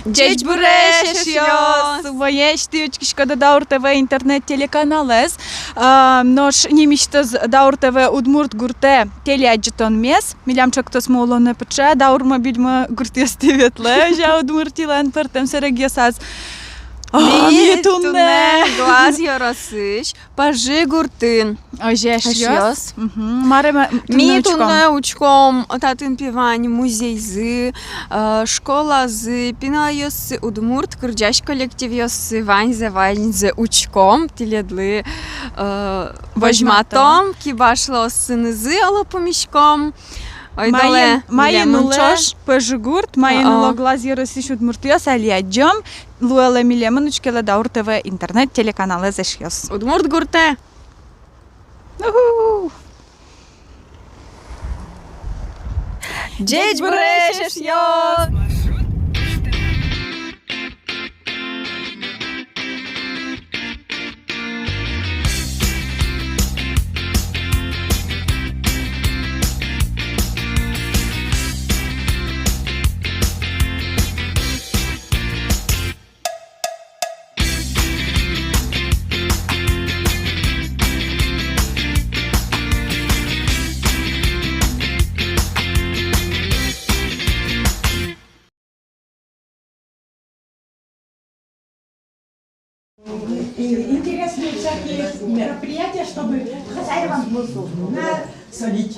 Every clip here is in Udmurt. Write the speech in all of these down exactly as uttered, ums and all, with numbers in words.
Ӟечбуресь, эшъёс! Умоесь тӥ учкиськоды Даур ТВ интернет-телеканалэз. А, нош нимысьтыз Даур ТВ «Удмурт гуртэ» телеадӟытонмес. Милям ӵектосмы улонэ пыӵа, Даур мобильмы гуртъёстӥ ветлэ, озьы Удмуртилэн пӧртэм сэрегъёсаз. А, ми туннэ Глаз ёросысь Пӧжы гуртын. Озьы, эшъёс. Эшъёс. Мгм. Мар ма-, ми туннэ учком? Туннэ учком татын пе вань музейзы, э, школазы, пиналъёссы, удмурт кырӟась коллективъёссы, ваньзэ, ваньзэ учком, тӥледлы, э, возьматом, возьматом, кибашлыоссынызы оло пумиськом. Ойдолэ, маин, маин милемын улэ ӵош Пӧжы гурт, маин, а, уло Глаз ёросысь удмуртъёс, али адӟом. Луэлэ милемын, учкелэ Даур ТВ интернет-телеканалэз, эшъёс. Удмурт гуртэ! Уху! Ӟечбуресь, эшъёс! И-, интересные всякие мероприятия, чтобы хозяевам насолить.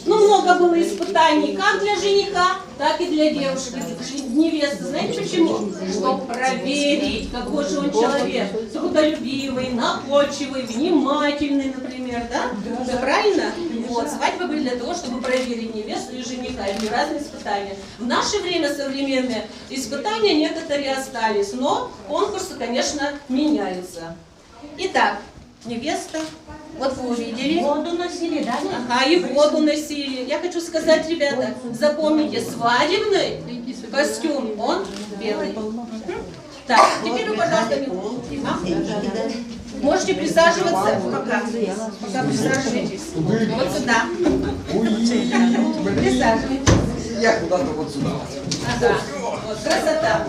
Ну, много было испытаний как для жениха, так и для девушек, и для жен-, невесты. Знаете почему? Чтоб проверить, какой же он человек. Трудолюбивый, находчивый, внимательный, например, да? Да. Всё правильно? Вот, свадьбы были для того, чтобы проверить невесту и жениха. Это разные испытания. В наше время современные испытания некоторые остались, но конкурсы, конечно, меняются. Итак, невеста, вот вы увидели. Воду носили, да? Ага, и воду носили. Я хочу сказать, ребята, запомните, свадебный костюм, он белый. Мгм. Так, теперь вы, пожалуйста, не, а? Можете присаживаться пока. Пока присаживайтесь. Вот сюда. Присаживайтесь. Я куда-то вот сюда. Ага. Вот, красота.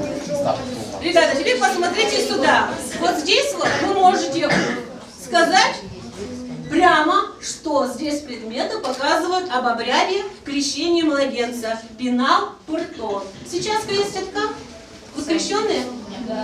Ребята, теперь посмотрите сюда. Вот здесь вот вы можете сказать прямо, что здесь предметы показывают об обряде крещения младенца. Пинал, пыртон. Сейчас крестят как? Вы крещёные?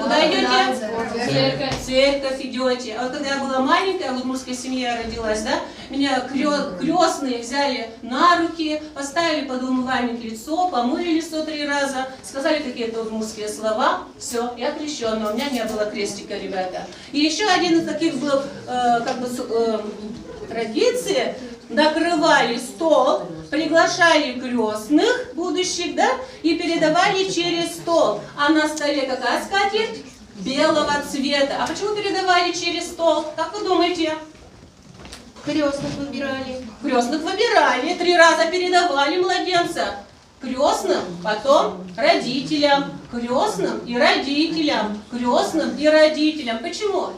Куда идёте? В церковь. В церковь идёте. А вот когда я была маленькая, в удмуртской семье я родилась, да, меня крё-, крёстные взяли на руки, поставили под умывальник лицо, помыли лицо три раза, сказали какие-то удмуртские слова. Всё, я крещёная, у меня не было крестика, ребята. И ещё один из таких был, э, как бы, с-, э, традиций. Накрывали стол, приглашали крёстных будущих, да, и передавали через стол. А на столе какая скатерть? Белого цвета. А почему передавали через стол? Как вы думаете? Крёстных выбирали. Крёстных выбирали, три раза передавали младенца. Крёстным, потом родителям, крёстным и родителям, крёстным и родителям. Почему?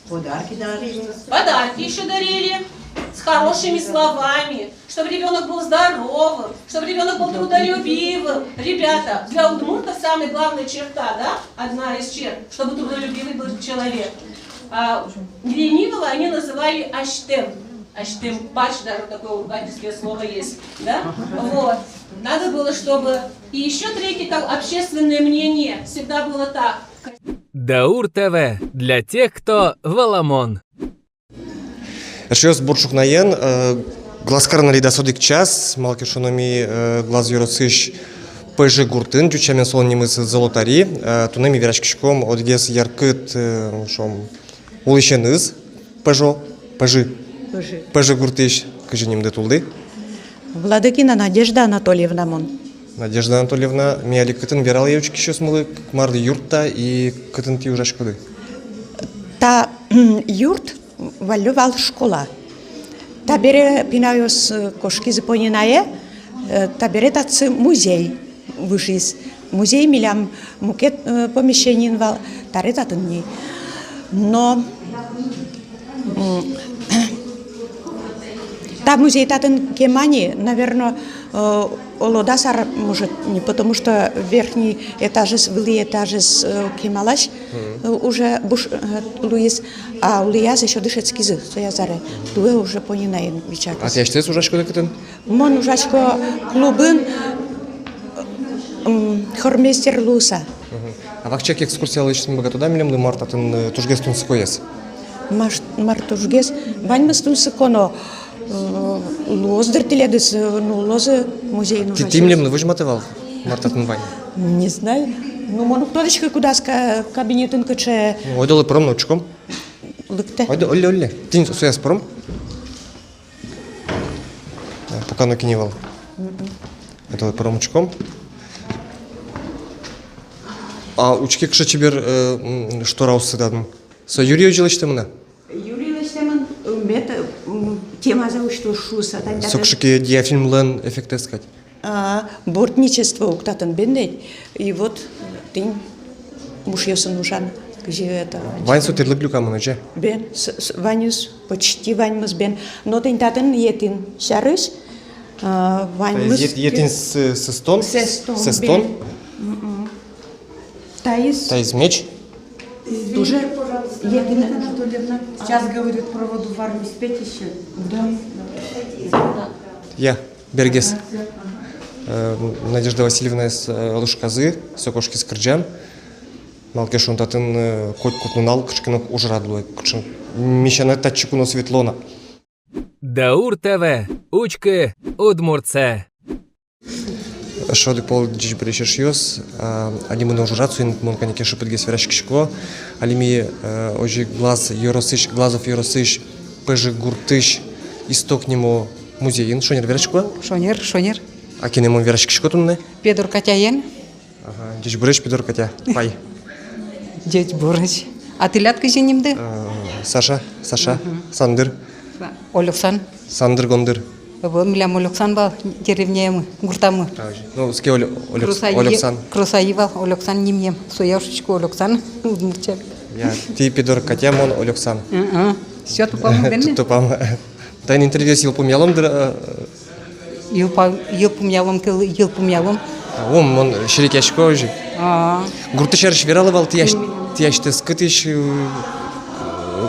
Подарки дарили. Подарки ещё дарили с хорошими словами, чтобы ребёнок был здоровым, чтобы ребёнок был трудолюбивым. Ребята, для удмуртов самая главная черта, да, одна из черт, чтобы трудолюбивый был человек. А ленивого они называли асьтэм. Асьтэм пась, даже такое ругательское слово есть, да? Вот. Надо было, чтобы... И ещё третье, как общественное мнение, всегда было так. Даур ТВ, для тех, кто валамон. Эшъёс, бур ӵукнаен, э, Глаз карын али дас одӥг час, малы ке шуоно ми, э, Глаз ёросысь Пӧжы гуртын, ӟуч сямен солэн нимыз Золотари, э, туннэ ми вераськиськом одӥгез яркыт, э, шуом, улӥсеныз, Пӧжо, Пӧжы. Пӧжы. Пӧжы гуртысь, кызьы нимды, тулды? Владыкина Надежда Анатольевна мон. Надежда Анатольевна, ми али кытын, вералэ учкисьёсмылы, мар юрт та и кытын тӥ ужаськоды? Та юрт валлё вал школа. Табере пиналъёс, э, кошкизы Понинае, э, табере татчы музей выжиз. Музей милям мукет, э, помещениын вал, табере татын ни. Но, м, та музей татын кема ни, наверно, Э, оло дас ар, может, не, потому что верхний этажез, вылӥ этажез, э, кемалась, э, уже буш, э, луиз, а улӥяз ещё дышетскизы, сояз аре. Туэ уже понинаен вичакыз. А тӥ асьтэос ужаськоды кытын? Мон ужасько клубын, м, хормейстер луыса. Мгм. А вакчияк экскурсия лэсьтыны быгатоды-а милемлы, мар татын, э, тужгес тунсыкоез? Маш-, мар тужгес? Ваньмыз тунсыко но, э, луоз дыр тӥледыз, э, нуллозы музейын ужасьёс. Тӥ, тӥ милемлы возьматы вал, мар татын вань? Не знаю. Ну, мон уг тодӥськы, кудаз ка-, кабинетын кыӵе. Ну, ойдолэ пыром но учком. Лыктэ. Ойдо, олле, олле. Тӥни сояз пыром. Э, пока нокин ӧй вал. Мгм. Ойдолэ пыром, учком. А учке, кыӵе чебер, э, м, штораоссы татын. Со Юрий озьы лэсьтэмын-а? Юрий лэсьтэмын, э, мед, м, темазэ усьтоз шуыса, тани. Со татын кыӵе ке диафильмлэн эффектэз кадь. А, бортничество ук татын, бен ведь. И вот тӥни мушъёсын ужан, кызьы это. Вань со тӥрлык люкамын, озьы-а? Бен, с-, с-, ваньмыз, почти ваньмыз бен. Но тӥни татын етӥн сярысь, а, ваньмыз. Таиз ет-, етӥн с-, сестон? Сестон, сестон? Бен. М-м. Таиз. Таиз меч. Тоже. Извините, пожалуйста, Надежда Анатольевна. Сейчас, говорит, проводу в армию, спеть ещё. Да. Я, бергес. Э, Надежда Васильевнаез, э, лушказы, со кошкиз кырӟан. Малы ке шуоно, татын, э, котькуд нунал кыӵе ке но ужрад луэ, кыӵе ке но. Ми сяна татчы куно светло на. Даур ТВ, учкы удмуртсэ. Эшшо одӥг пол ӟечбуресь, эшъёс, а, али мынэ ужрад, соин ик мон кӧня ке шыпытгес вераськисько. Али ми, э, озьы Глаз ёросысь, Глазов ёросысь Пӧжы гуртысь Исток нимо музейын, шонер вераськод-а? Шонер, шонер. А кинэн мон вераськисько туннэ? Педор Катяен. Ага, ӟечбуресь, Педор Катя, пай. Ӟечбуресь. А тӥляд кызьы нимды? Э, Саша, Саша, мгм. Сандыр. Са-, Олёксан. Сандыр, Гондыр. Ӧвӧл, милям Олёксан вал деревняямы, гуртамы. А, озьы. Ну, ске Олё-, Олёкс-, Кросаи, Олёксан. Кросаи вал, Олёксан нимъем, соя ошисько Олёксан, удмуртча. Я, тӥ Педор Катя, мон Олёксан. Ы-ы. Всё, тупамы, бен-а? Ту-, тупамы. Тани интервьюез йылпумъялом дыр, э, Йылпа-, йылпумъялом, кыл-, йылпумъялом. А, ум, мон серекъясько озьы. А. Гуртты сярысь вералэ вал, тӥ ась-, тӥ асьтэос кытысь, э,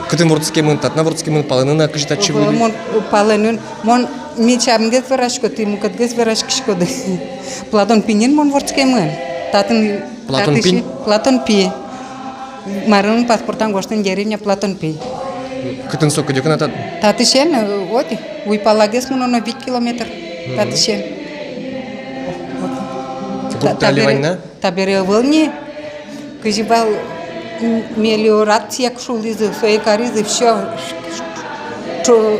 кытын вордскемын, татын-а вордскемын, палэнын-а, кызьы татчы вуиды? Мон, э, палэнын, мон, ми сямгес верасько, тӥ мукетгес вераськиськоды. Платон пиньын мон вордскемын. Татын, Платон татысь пинь? Платон пи. Марын паспортан гожтӥм, деревня Платон пи. Кытын со, кыдёкын-а тат-? Татысен, э, вот, уйпалагес мыноно вить километр. Мгм. Татысен. Вот. Та-, гуртты али табере, вань на? Табере ӧвӧл ни, кызьы вал, м, мелиорация ик шуылӥзы, сое каризы, всё, ӵо-,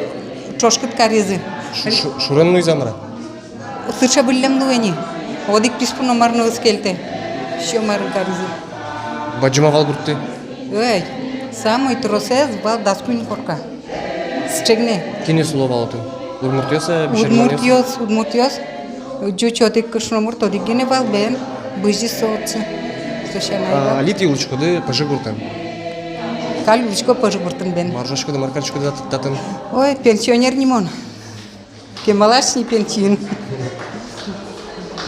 ӵошкыт каризы. Шу-, шу-, шурен нуиз-а, мар-а? Сыӵе выллем луэ ни. Одӥг писпу но мар но ӧз кельтэ. Всё марын каризы. Бадӟым-а вал гуртты? Ой, самой тросэз вал дас куинь корка. Сыӵе гинэ. Кинъёс уло вал отын? Удмуртъёс-а, бесерманъёс? Удмуртъёс, удмуртъёс. Ӟуч одӥг, кышномурт одӥг гинэ вал, бен. Бызиз со отчы. Со сяна ай вал. А али тӥ улӥськоды Пӧжы гуртын? Каль улӥсько Пӧжы гуртын, бен. Мар ужаськоды, мар кариськоды тат-, татын? Ой, пенсионер ни мон. Кемалась ни пенсиын.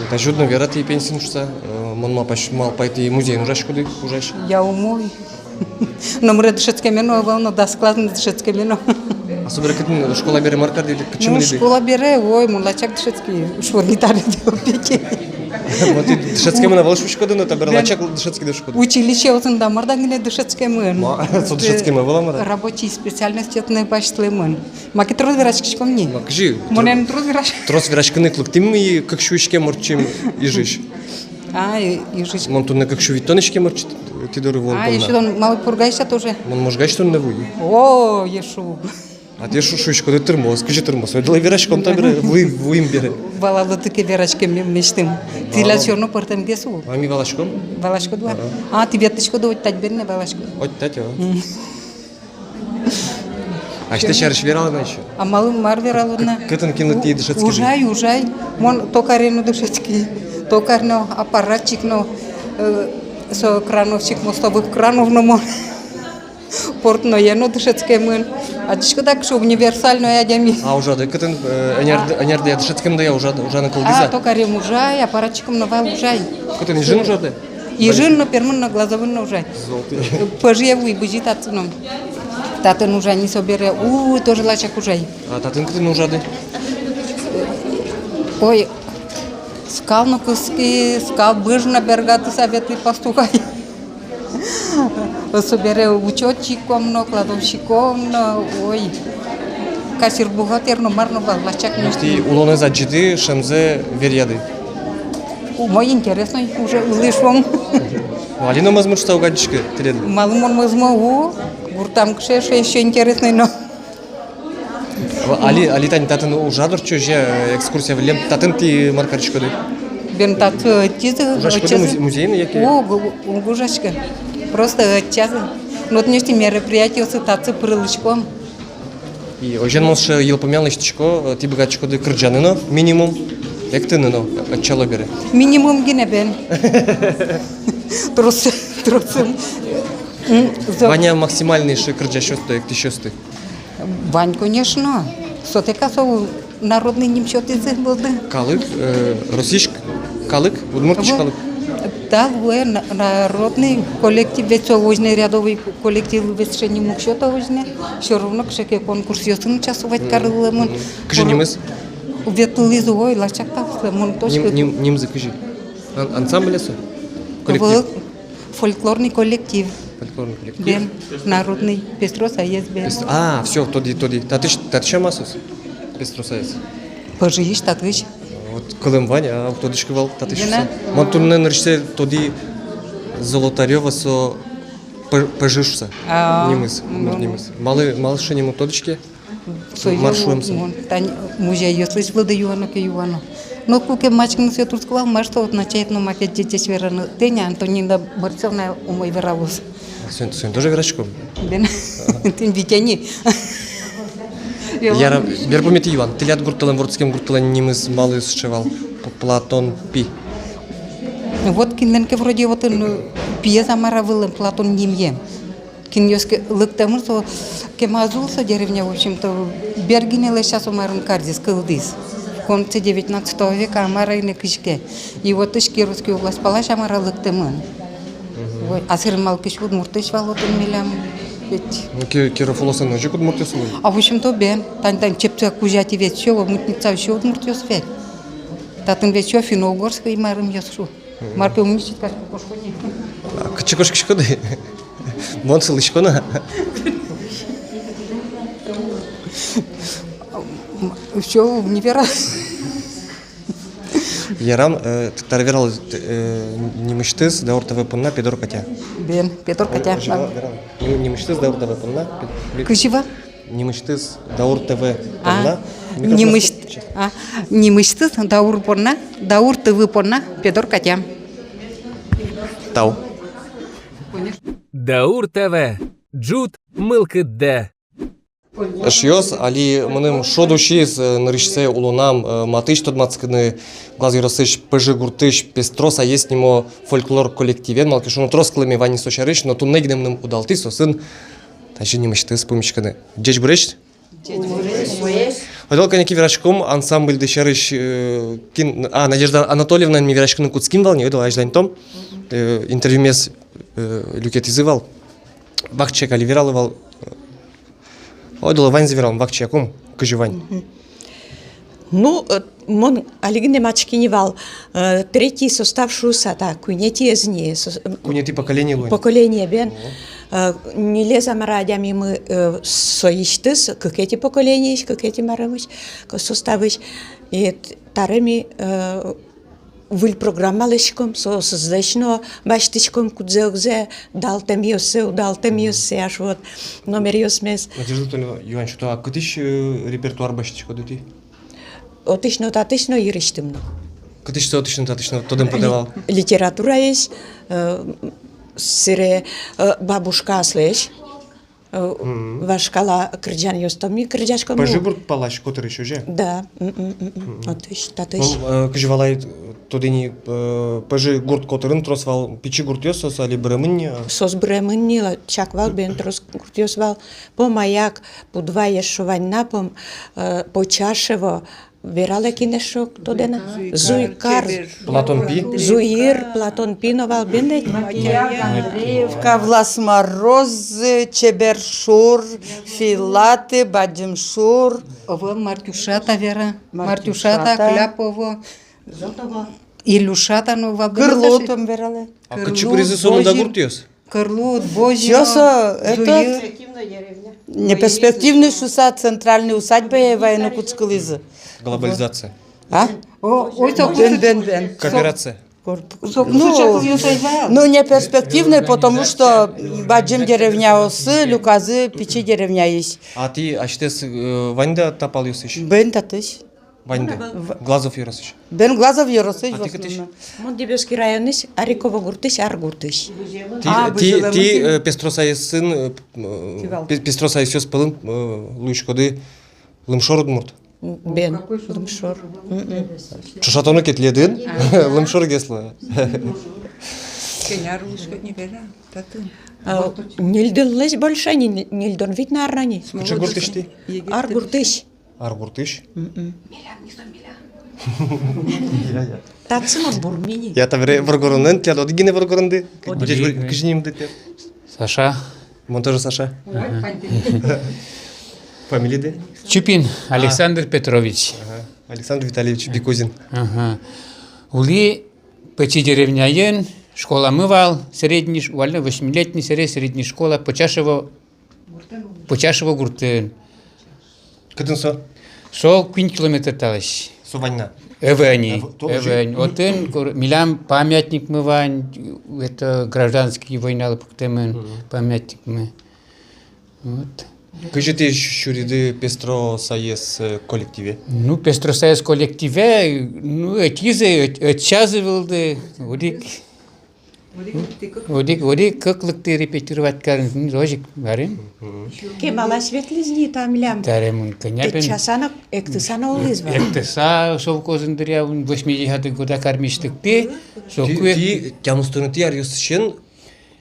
Тазьы уд но вера, тӥ пенсиын шуса. Э, мон малпась-, малпай, тӥ музейын ужаськоды, ужась. Я умой. Номыре дышетскеме но ӧвӧл но, дас класс но дышетскеме но. А собере кытын, школа бере мар кариды, кытчы мынӥды? Ну, школа бере, ой, мон лачак дышетски, швырни таре де опеке. Вот и дышетскемын ӧвӧл шуиськоды но, табере лачак дышетскиды шуиськоды. Училищеосын да мар да гинэ дышетскемын. Ма, со дышетскеме ӧвӧл-а, мар-а? Рабочий специальностьёс но басьтылэмын. Маке трос вераськиськом ни. Ма, кызьы? Монэн трос вераськ-, трос вераськыны ик лыктӥм ми кык сю иськем ортчем Ижысь. А, и-, Ижысь. Мон туннэ кык сю витьтон иськем ортчи тӥ доры вуон понна. А, ещё тон Малой Пургаысь-а тоже? Мон Можгаысь туннэ вуи. О, ешшо. А тӥ шу-, шуиськоды тырмоз, кызьы тырмоз? Ойдолэ вераськом табере, вуи-, вуим бере. Валалоды ке вераськеммесьтым. Тӥляд всё равно пӧртэмгес ук. А ми валаськом. Валаськод-а? Ага. А, тӥ ветлӥськоды отьтать, бен-а, валаськод? Отьтать, о. М. Асьтэ сярысь вералод на ещё. А малы, мар вералод на? К-, кытын, кинлы тӥ дышетскиды? Ужай, ужай. Мон токарен но дышетски. Токарь но, аппаратчик но, э, со крановщик мостовых кранов но мон. Портное но дышетскемын. Адӟиськод-а, кыӵе универсальной адями. А ужады кытын, э, ӧнерд-, ӧнердэ дышетскемды-а, ужад-, ужаны кылдӥз-а? А, токарем ужай, аппаратчиком но вал, ужай. Кытын, Ижын ужады? Ижын но, Пермын но, Глазовын но ужай. Золотые. Пӧжые вуи, бызи татчы но. Татын ужай ни собере, у, тоже лачак ужай. А татын кытын ужады? Ой, скал но кыски, скал быж но бергатыса ветлӥ, пастухай. Собере учётчиком но, кладовщиком но, ой, кассир-бухгалтер но, мар но вал, лачак но. Тӥ улонэз адӟиды, шӧмзэ веръяды. Умой, интересной уже улӥ, шуом. Ну, али но мӧзмыт шуса уг адӟиськы тӥледлы. Малы мон мӧзмо, у, гуртам кыӵе, ещё интересной но. Али, али тани татын ужад ортчоз, э, экскурсия выллем, татын тӥ мар кариськоды? Бен, татын, э, тӥзы, ужаськоды, э, музе-, музейын яке? О, гу-, гу-, уг ужаськы. Просто, э, ӧтчазы. Но тӥнь ӧжыт мероприятиосы татчы пырылӥськом. И озьыен, мон сыӵе йылпумъян лэсьтӥсько, э, тӥ быгатӥськоды кырӟаны но, минимум, эктыны но, э, ӧтчало бере. Минимум гинэ, бен. Трос, трос. М, зо- Вань-а максимальный сыӵе кырӟасьёсты, эктӥсьёсты? Вань, конечно. Сотэк-а со народный ним сётӥзы, вылды. Калык, э, российск калык, удмуртысь калык. Да, луэ на-, народный коллектив, ведь со озьы но рядовой коллектив, ведь сыӵе ним уг сёто озьы но. Всё равно кыӵе ке конкурсъёсын участвовать карылэмын. Кызьы нимыз? Ветлӥзы, ой, лачак та вылэм, мон точно. Ним-, ним-, нимзы кызьы? Ан-, ансамбль-а со? Коллектив? Вал. Фольклорный коллектив. Фольклорный коллектив. Бен, народный, Пестросаез, бен. Пес-, а, всё, тодӥ, тодӥ. Татысь, татысь-а ма соос? Пестросаез. Пӧжыысь, татысь. Вот кылэм вань, а уг тодӥськы вал татысь шуыса. Мон туннэ нырысьсэ тодӥ Золотарёва со Пӧ-, Пӧжы шуыса. А, нимыз, ну, удмурт нимыз. Малы, малы сыӵе ним, уг тодӥськы. Мар шуэм со? Мон тани музейёслэсь вылды юано ке, юано. Но куке маӵкыны сое туртскы вал, мар со означает, но маке ӟеч вераны. Тӥни Антонина Борисовна умой вералоз. Соин, соин тоже вераськом. Бен. Тӥни витяни. Яра, берпуметӥ юан. Тӥляд гуртэлэн, вордскем гуртэлэн нимыз малы сыӵе вал? П-, Платон пи. Вот кинлэн ке вроде вот, ну, пиез-а, мар-а вылэм, Платон нимъем. Кинъёс ке лыктэмын, со кема зул со деревня, в общем-то, бер гинэ лэся со, марын кариз, кылдӥз. В конце девятнадцатого века, а мар-а ини, кызьы ке. И вот отысь Кировской область палась-а, мар-а, лыктэмын. Мгм. Ой, а сэрен малы ке удмуртъёс вал отын милям ведь. Ну, Ки-, Киров улосын озьы ик удмуртъёс уло. А в общем-то, бен, тань, тань чепца кузя тивет, всё, вот Мутница, всё удмуртъёс ведь. Татын ведь всё финно-угорской марымъёс, шу. Мар ке уместить карисько, кошко ни. А кытчы кошкиськоды? Мон сылӥсько на. Всё, не вера. Ярам, э, т-, таре вералэ, т-, э, нимысьтыз Даур ТВ понна Педор Катя. Бен, Педор Катя. Э, вералэ. Ним-, нимысьтыз Даур ТВ понна Пе-, Пе-, кызьы вал? Нимысьтыз Даур ТВ понна. А, микрофон нимысь-, сейчас. А, нимысьтыз Даур понна, Даур ТВ понна Педор Катя. Тау. Даур ТВ. Ӝут мылкыддэ. Эшъёс, али мыным шуд усиз, э, нырысьсэ улонам, э, матысь тодматскыны Глаз ёросысь Пӧжы гуртысь Пестросаез нимо фольклор коллективен, малы ке шуоно трос кылэме вань ни со сярысь, но туннэ гинэ мыным удалтӥз соосын тазьы нимысьтыз пумиськыны. Ӟечбуресь! Ӟечбуресь! Ойдолэ, кӧня ке вераськом ансамбльды сярысь, э, кин, а, Надежда Анатольевнаен ми вераськыны кутским вал ни, ойдолэ азьланьтом, э, интервьюмес, э, люкетӥзы вал. Вакчияк али вералэ вал. Ойдолэ ваньзэ вералом, вакчиякум, кызьы вань. Мгм. Ну, э, мон али гинэ матчки ни вал, э, третий состав шуыса, та, куинетӥез ни, сос-, м, куинетӥ поколение луэ. Поколение, бен. О. Э, ньылез-а, мар-а адямимы, э, соисьтыз, кыкетӥ поколениысь, кыкетӥ марымысь, к-, составысь. И т-, таре ми, э, выль программа лэсьтӥськом, соосызлэсь но басьтӥськом кудзэ-огзэ, далтэмъёссэ, удалтэмъёссэ, аж вот номеръёсмес. Надежда Анатольевна, юан сёто, а кытысь, э, репертуар басьтӥськоды тӥ? Отысь но, татысь но йырысьтым но. Кытысь со отысь но, татысь но, тодэм потэ вал? Ли-, литератураысь, э, сыре, э, бабушкаослэсь. Э, Мгм. вашкала кырӟанъёсты ми кырӟаськом. Пӧжы гурт палась котырысь, озьы-а? Да. М, м, м, м. Мгм. Отысь, татысь. Ну, э, кызьы валай, тодӥ ни, э, Пӧжы гурт котырын трос вал пичи гуртъёс, соос али быремын ни, а? Соос быремын ни, ла-, чак вал, бен, трос гуртъёс вал. Пом Аяк, Пудва, ещё вань на, пом, э, Почашево, вералэ, кин эшшо тодэ на? Зуйкар. Зуйкар. Чебер. Платон пи? Зуйыр, Платон пи но вал, бен, ведь? Макеяк, Андреевка, Влас Морозы, Чебершур, Филаты, Бадӟымшур. Ӧвӧл, Мартюшата вера. Мартюшата, Мартюшата. Кляпово. Илюшата но вал, бен, Кырлу Саша? Там вералэ. А кытчы пыризы со мында гуртъёс? Кырлу, Бозино, Чёсо, это Зуйыр. Неперспективной шуса, центральной усадьбае вайыны кутскылӥзы. Глобализация. А? О, ой, то бен, бен, бен. Кооперация. Кор-, со-, ну, ну, ну, неперспективной, потому что бадӟым деревняосы люказы пичи деревняысь. А тӥ асьтэос, э, ваньды-а та палъёсысь? Бен, татысь. Ваньды. В- Глазов ёросысь. Бен, Глазов ёросысь. А тӥ кытысь? Мон Дебёсский районысь, Ариково гуртысь, Ар гуртысь. Тӥ, а, тӥ, тӥ, э, Пестросаесын, э, м, э, кивал. Пе-, Пестросаесъёс пӧлын, э, луиськоды лымшор удмурт. Бен, лымшор. М-м. Ӵошатоно ке тӥледын, лымшоргес луэ. Кӧня ар луиськод ни, Вера, татын? А, ньыльдонлэсь больше ни, ньыльдон вить, наверно, ни. Кыӵе гуртысь тӥ? Ар гуртысь. Ар гуртысь? М-м. Татсы мон бурмини. Я, табере воргоронэн, тӥляд одӥг гинэ воргоронды. Одӥг. Кызьы нимды тӥ? Саша. Мон тоже Саша. Ага. Фамилиды? Чупин Александр Петрович. Ага. Александр Витальевич Бикузин. Ага. Улӥ пичи деревняын, школамы вал, средний ш-, вал на восьмилетний сре-, средний школа, Почашево Почашево гуртын. Кытын со? Со куинь километр талэсь. Со вань на? Ӧвӧл ни. Ӧвӧл, то ӧвӧл ни. Отын кор-, милям памятникмы вань, это, гражданский войналы пуктэмын. Мгм. Памятникмы. Вот. Кызьы тӥ сю-, сюриды Пестросаес, э, коллективе? Ну, Пестросаес коллективе, ну, ӧтизы, ӧт-, ӧтчазы вылды, одӥг. Одӥг, одӥг кык лыктӥ репетировать карыны, озьы ик варим. Кемалась ветлӥз ни та милям. Таре мон кӧня пе. Тэтчаса но, эктыса но улӥз вал. Эктыса совхозын дыръя, восьмидесятых годах армиысь лыктӥ. Соку. Тӥ, тӥ тямыстонэтӥ аръёсысен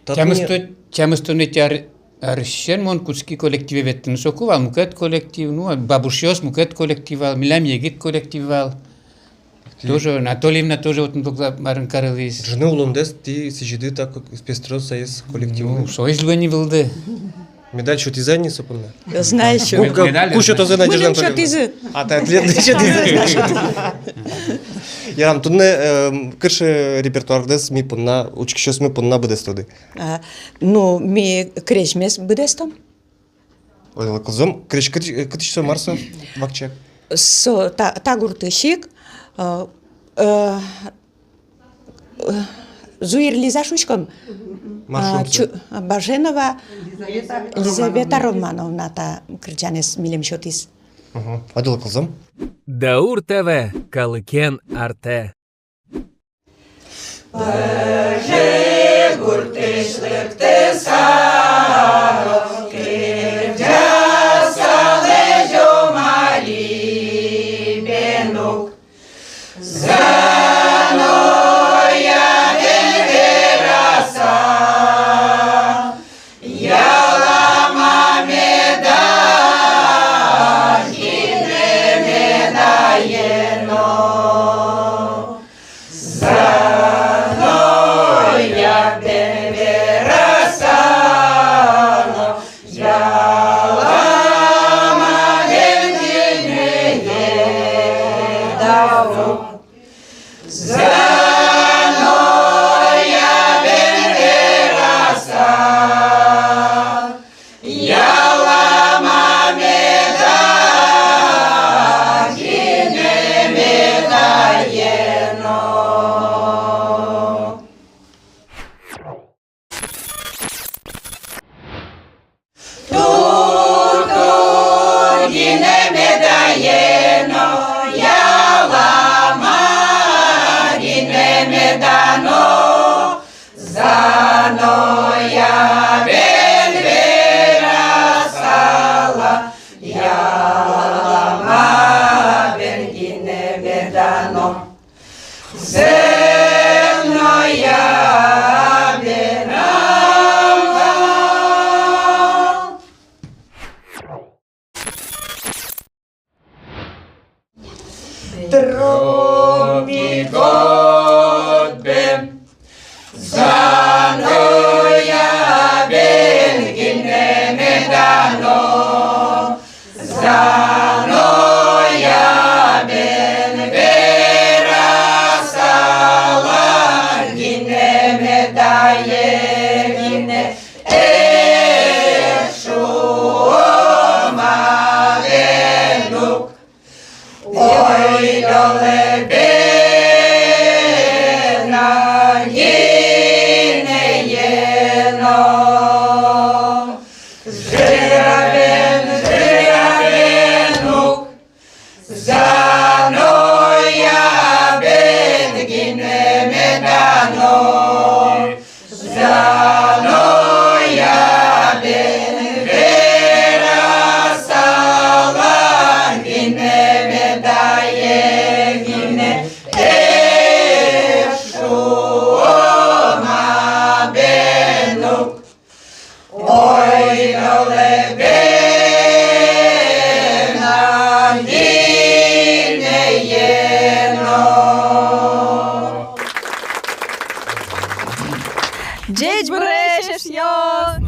татын. Тямысто-, тямыстонэтӥ ар-, арысен мон кутски коллективе ветлыны. Соку вал мукет коллектив, ну, бабушъёс мукет коллектив вал, милям егит коллектив вал. Тоже, Анатольевна тоже отын тогда марын карылӥз. Ӝыны улондэс тӥ сӥзиды та ко-, Пестросаес коллективлы? Ну, соиз луэ ни вылды. Медаль сётӥзы-а ни со понна? Знаю, ещё. Ку-, ку-, медаль, ку сётозы, Надежда Анатольевна? Мыным сётӥзы. А, та тӥледлы сётӥзы. Ярам, туннэ, эм, кыӵе репертуардэс ми понна, учкисьёсмы понна быдэстоды? А, ну, ми крезьмес быдэстом. Ойдолэ кылзом, крезь кыт-, кытысь со, мар со, вакчияк? Со та, та гуртысь ик, э, э, э, Зуир Лиза шуиськом. Мар шуом со? Чу-, Баженова Елизавета Романовна та кырӟанэз милем сётӥз. Мгм. Ойдолэ кылзом. Даур ТВ, калыкен артэ. Пӧжы гуртысь лыктыса, кырӟаса лэзём али бен ук. Зыноя ден вераса, ялама меда, кинэ меда ено. Ӟечбуресь, эшъёс!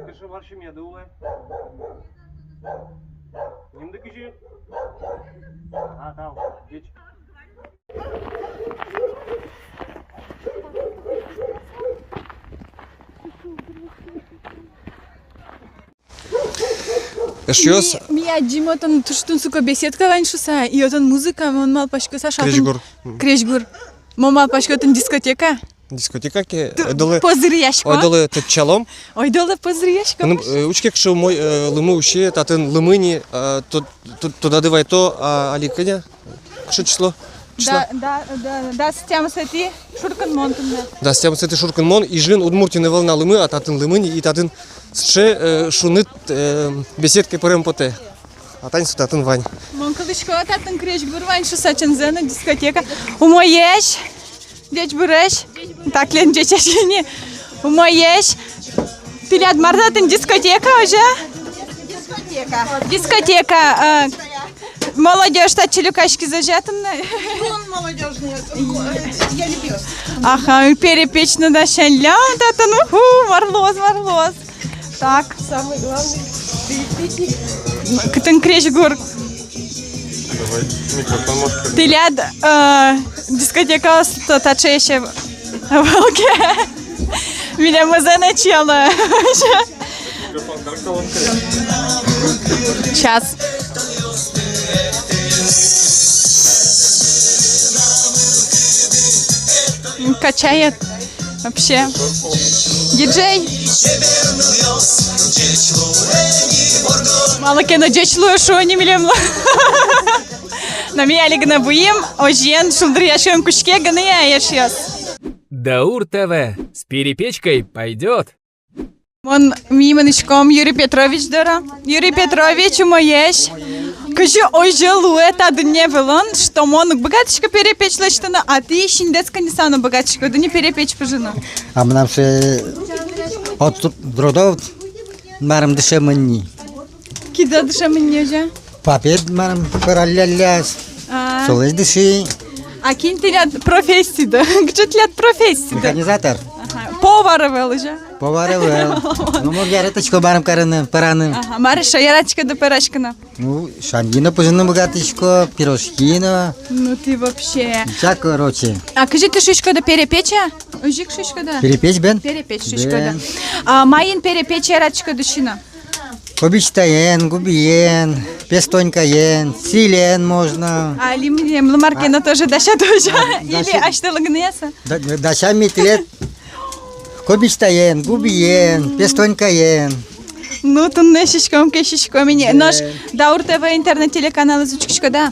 Кыӵе вар семьяды улэ? Нимды кызьы? А, тау, ӟеч. Эшъёс. Ми, ми адӟим, отын туж тунсыко беседка вань шуса, и отын музыка, мон малпасько, Саша, отын крезьгур. Крезьгур. Мон малпасько, отын дискотека. Дискотека ке, ту-, ойдолэ позыръясько. Ойдолэ тэтчалом. Ойдолэ позыръясько. Ну, э, учке, кыӵе умой, э, лымы усе, татын лымы ни, а, то-, то-, тодады вайто, а, али кӧня? Кыӵе число? Числа? Да, да, да, дас тямысэтӥ шуркынмон туннэ. Дас тямысэтӥ шуркынмон, Ижын, Удмуртиын ӧвӧл на лымы, а татын лымы ни, и татын сыӵе, э, шуныт, э, беседке пырем потэ. А тани со татын вань. Мон кылӥсько, татын крезьгур вань шуса, чынзэ но, дискотека. Умоесь! Ӟечбуресь! Таклен ӟечесь ини. Умоесь! Тӥляд мар татын, дискотека, озьы-а? Дискотека. Дискотека, э, молодёжь татчы люкаськиз, озьы-а, туннэ? Юн молодёжный, э, я любил. Аха, перепеч но дасянля татын, уху, мар луоз, мар луоз. Так. Самый главный перепечник. Кытын крезьгур? Давай, микрофон можешь. Тӥляд, э, дискотекаос та-, таӵе ещё ӧвӧл ке. Милемызэ но ӧтчало. Микрофон, как колонка. Сейчас. Качает. Вообще. Диджей. Малы ке но ӟеч луэ шуо ни милемлы. Но ми али гинэ вуим, озьыен шулдыръяськон кутске гинэ, эшъёс. Даур ТВ. С перепечкой пойдёт. Мон, ми мынӥськом Юрий Петрович доры. Юрий Петрович, умоесь. Кызьы озьы луэ та дунне вылын, что мон уг быгатӥськы перепеч лэсьтыны, а тӥ синдэс кыньыса но быгатӥськоды ни перепеч пыжыны? А мынам сое от родов марым дышемын ни. Кидэ дышемын ни, озьы-а? Папе марым пӧраллялляз. А. Солэсь дыши. А кин тӥляд профессиды? Кыӵе тӥляд профессиды? Механизатор. Ага. Повар ӧвӧл, озьы-а? Повар ӧвӧл. Ну, мон яратӥсько марым карыны, пӧраны. Ага. Мар ещё яратӥськоды пӧраськыны? Ну, шаньги но пыжыны быгатӥсько, пирожки но. Ну ты вообще. Всё, короче. А кызьы тӥ шуиськоды, перепеч-а? Озьы ик шуиськоды? Перепеч, бен. Перепеч шуиськоды. Бен. А маин перепеч яратӥськоды сиыны? Кобистаен, губиен, пестонькаен, сӥлен можно. А али милемлы мар ке но тоже дасяды, озьы-а? А, или дася-, асьтэлы гинэ-а со? Да, дасям ми тӥлед кобистаен, губиен, пестонькаен. Ну, туннэ сиськом ке, сиськом ини. Нош Даур ТВ интернет-телеканалэз учкиськоды-а?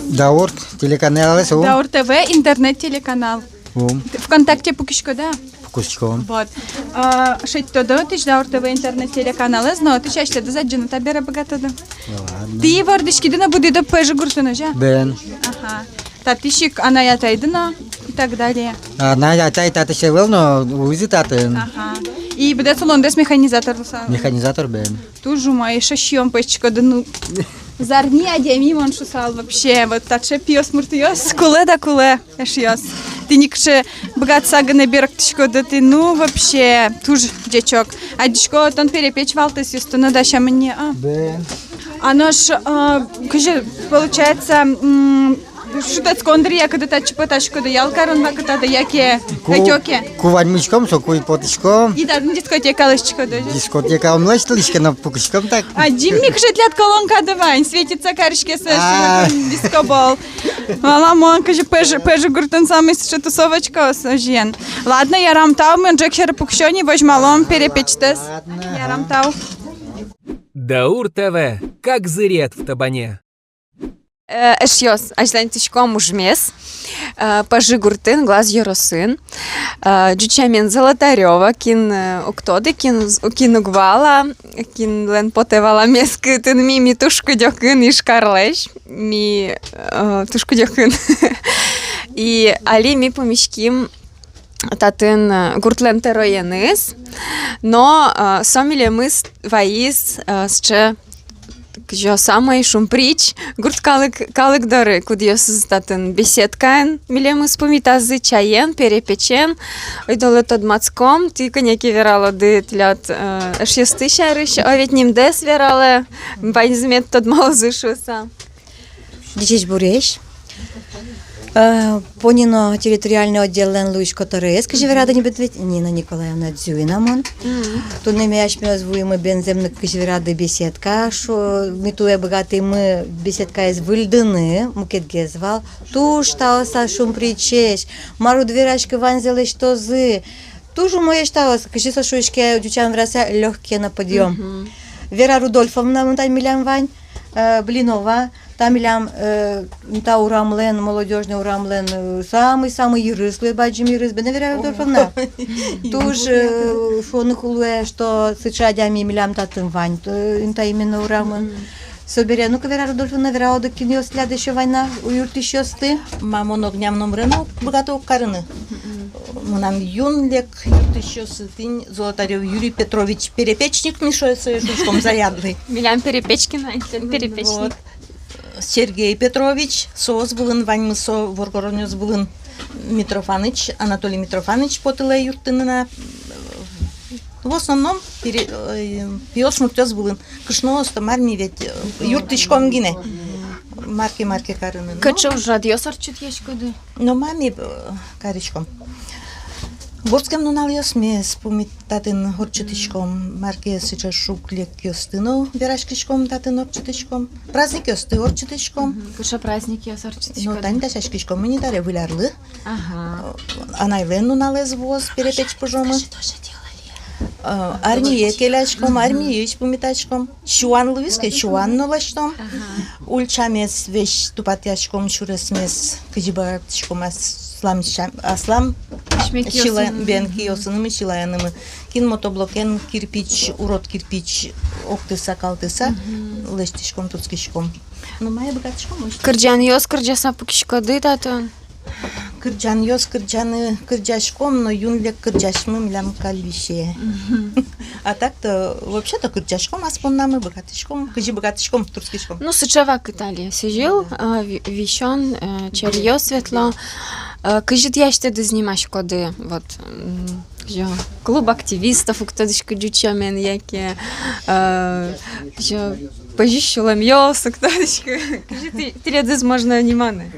Даур телеканалэз, о. Даур ТВ интернет-телеканал. О. ВКонтакте пукиськоды-а? Пукисько. Вот. А, шедьтоды отысь Даур ТВ интернет-телеканалэз, но отысь асьтэдыз адӟыны табере быгатоды. Ну ладно. Тӥ вордӥськиды но будӥды Пӧжы гуртын, озьы-а? Бен. Ага. Татысь ик анай-атайды но и так далее. Анай-атай татысь ӧвӧл, но улӥзы татын. Ага. И быдэс улондэс механизатор луысал? Механизатор, бен. Туж умой, эшшо сиён пӧзьтӥськоды, ну. Зарни адями, мон шуысал, вообще. Вот таӵе пиосмуртъёс кулэ да кулэ, эшъёс. Тӥни кыӵе быгатыса гинэ берыктӥськоды тӥ, ну, вообще, туж ӟечок. Адӟисько, тон перепеч валтэс юстыны дасямын ни, а? Бен. А нош, а, кызьы получается, м, Шутэтскон дыръя кытӥ татчы потӥськоды, ял карон вакытады, яке ӧтё ке? Ку ваньмиськом, соку и потӥськом. И татын дискотека лэсьтӥськоды? Дискотека ум лэсьтылӥське, но пукиськом так. А, адӟим ми, кыӵе тӥляд колонкады вань, светиться кариське со, а, дискобол. Валамон, кызьы Пӧжы, Пӧжы гуртын самой сыӵе тусовочка, озьыен. Ладно, ярам, тау, мон ӝӧк сьӧры пуксё ни, возьмалом перепечтэс. Ладно. Ярам, тау. Даур ТВ, как зырет в табане. Э, эшъёс, азьланьтӥськом ужмес, э, Пӧжы гуртын, Глаз ёросын. Э, ӟуч сямен Золотарёва, кин, э, уг тоды, кин уз-, кин уг вала, кинлэн потэ валамез, кытын ми, ми туж кыдёкын Ижкарлэсь, ми, э, туж кыдёкын. И али ми пумиським татын, э, гуртлэн тӧроеныз, но, э, со милемыз вайиз, э, сыӵе, кызьы, самой шумприч гурт калык, калык доры, кудъёсыз татын беседкаын милемыз пумитазы, чаен, перепечен. Ойдолэ тодматском, тӥ кӧня ке вералоды тӥляд, э, эшъёсты сярысь, о, ведь нимдэс вералэ, ваньзы мед тодмалозы шуыса. Ӟечесь-буресь. Э, Понино территориальный отделлэн луись котырез, кызьы верады ни, бен ведь, Нина Николаевна Дзюина мон. Мгм. Туннэ ми асьмеос вуимы бензэмлык, кызьы верады, беседка, шо-, ми туэ быгатӥмы беседкаез выльдыны, мукетгес вал. Туж таос шумпричесь, мар уд вераськы, ваньзэ лэсьтозы. Туж умоесь таос, кызьы со шуиське, ӟуч сямен вераса, лёгкие на подъём. Мгм. Вера Рудольфовна, мон тань, милям вань, э, Блинова, та милям, э, та урамлэн, Молодёжный урамлэн, э, самый-самый йырыз луэ, бадӟым йырыз, бен-а, Вера Рудольфовна? Ой. Туж, э, шуоно ку луэ, что сыӵе адями милям татын вань, э, та именно урамын. Мгм. Собере, ну-ка, Вера Рудольфовна, вералоды, кинъёс тӥляд ещё вань на, юрттӥсьёсты? Ма, мон огням номырен но уг быгаты уг карыны. Мгм. Мынам юн лек юрттӥсьёсы тӥни Золотарёв Юрий Петрович, перепечник, ми шуэ, сое шуиськом, заядлый. Милям Перепечкин, а тӥляд Перепечник. Вот. Сергей Петрович, соос вылын ваньмыз, со воргоронъёс вылын, Митрофаныч, Анатолий Митрофаныч потылэ юрттыны на. В основном пере-, э, пиосмуртъёс вылын. Кышноос-то мар, ми ведь, э, юрттӥськом гинэ. Мар ке, мар ке карыны. Но кыӵе ужрадъёс ортчытӥськоды? Но ма ми, э, кариськом. Вордскем нуналъёсмес пумит-, татын ортчытӥськом, мар ке сыӵе шуг-лекъёсты но вераськиськом, татын ортчытӥськом. Праздникъёсты ортчытӥськом. Мгм. Кыӵе праздникъёс ортчытӥськоды? Но тани дасяськиськом ини таре Выль арлы. Ага. Анайлэн нуналэз вуоз перепеч пыжомы. Э, армие келяськом, армиысь пумитаськом. Сюан луиз ке, сюан но лэсьтом. Ага. Ульчамес весь тупатъяськом, сюресмес, кызьы быгатӥськом аслам сям-, аслам силаен, бен, киосынымы, силаенымы. Кин мотоблокен кирпич, урод кирпич октыса, калтыса, мгм, лэсьтӥськом, тускиськом. Ну, мае быгатӥськом, лэсьтӥськом. Кырӟанъёс кырӟаса пукиськоды татын? Кырӟанъёс кырӟаны кырӟаськом, но юн лек кырӟасьмы милям каль висе. Мгм. А так-то, вообще-то, кырӟаськом ас поннамы, быгатӥськом, кызьы быгатӥськом, тускиськом. Ну, сыӵе вакыт али, сӥзьыл, да, а, ви-, висён, э, черъёс ветло. Э, кызьы тӥ асьтэды занимаськоды, вот, м, кызьы, клуб активистов, уг тодӥськы, ӟуч сямен, яке, э, кызьы, пӧзись сюлэмъёс, уг тодӥськы. Кызьы тӥ-, тӥледыз можно ниманы?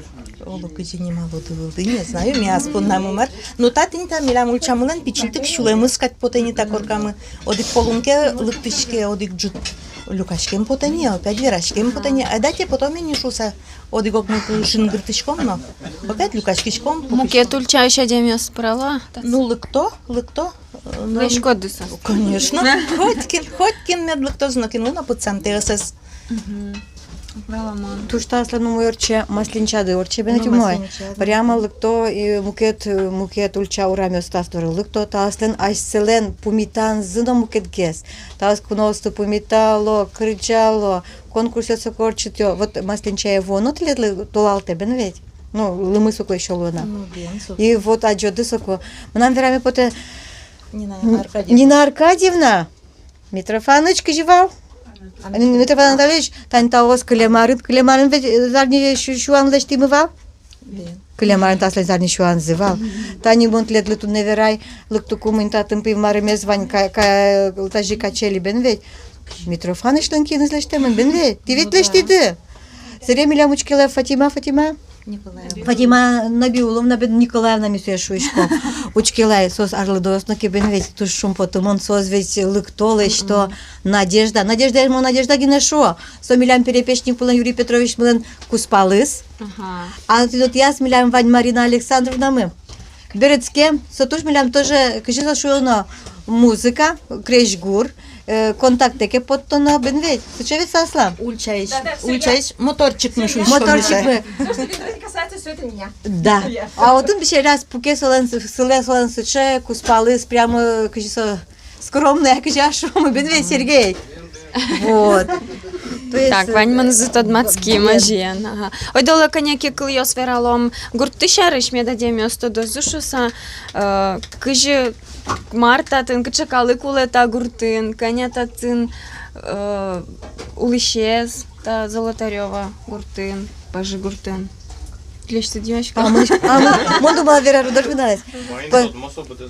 Оло кызьы нималоды вылды, не знаю, ми ас поннамы мар. Но татын та милям ульчамылэн пичильтык сюлэмыз кадь потэ ни та коркамы. Одӥг пол ум ке лыктӥське, одӥг ӝыт люкаськем потэ ни, опять вераськем потэ ни. Айдатэ потом ини шуса, одӥг-огмылы шынгыртӥськом но, опять люкаськиськом. Мукет ульчаысь адямиос пырало-а? Ну, лыкто, лыкто. Лэзиськоды соосты? Конечно. Хоть кин, хоть кин мед лыктоз но, кинлы но пытсамтэ ӧсэз. Мгм. Валамон. Туж та аслам умой ортче, масленчады ортче бен. Ну, умой. Масленчады. Прямо лыкто, и мукет, мукет ульча урамъёс та доры лыкто, та аслам асьсэлэн пумитанзы но мукетгес. Та ас куноосты пумитало, кырӟало, конкурсъёс ортчытъё. Вот масленчае вуоно тӥледлы толалтэ бен ведь. Ну, лымы соку ещё луэ на. Ну, бен, соку. И вот адӟоды соку. Мынам вераме потэ, Нина Аркадьевна. Нина Аркадьевна, Митрофаныч кызьы вал? Ан-, Митрофан Анатольевич, тани таос кылем арын, кылем арын ведь, э, зарни сю-, сюан лэсьтӥмы вал? Бен. Кылем арын таослэн зарни сюанзы вал. Мгм. Тани мон тӥледлы туннэ верай, лыктыкум ини, татын пӧймарымез вань, ка-, ка-, тазьы качели бен ведь. Митрофанычлэн киыныз лэсьтэмын бен ведь. Тӥ ведь лэсьтӥды. Ну да. Сэре милям учкелэ Фатима, Фатима. Николаевна. Фатима Набиулловна, бен, Николаевна, ми сое шуиськом. Учкелэ ай, соос арлыдоос но ке, бен, ведь туж шумпотымон, соос ведь лыкто, лэсьто. Надежда. Надежда, мо, Надежда гинэ шуо. Со милям Перепечникпулэн Юрий Петровичмылэн кузпалыз. Ага. А тӥ тодӥськоды, милям вань Марина Александровнамы. Берытскем, со туж милям тоже, кызьы со шуоно, музыка, крезьгур, э, контактэ ке поттоно, бен ведь. Сыӵе ведь со аслам. Ульчаысь, да, да, всё, ульчаысь, я. Моторчикмы шуиськом. Моторчикмы. Всё, что касается, всё это меня. Да. Я. А отын бишерас пуке солэн, сылэ солэн сыӵе кузпалыз, прямо, кызьы со, скромный, а кызьы шуом, бен ведь, Сергей. Вот. То есть, так, э, ваньмынызы тодматским, бен, азьын. Ага. Ойдолэ кӧня ке кылъёс вералом гурт сярысь, мед адямиос тодозы шуыса, э, кызьы, мар татын, кыӵе калык улэ та гуртын, кӧня татын, э, улӥсез та Золотарёво гуртын, Пӧжы гуртын. Тӥлесьтыд юасько. А, мон, а, мон, мон думала, Вера Рудольфовналэсь. Маин тодмо со быдэс.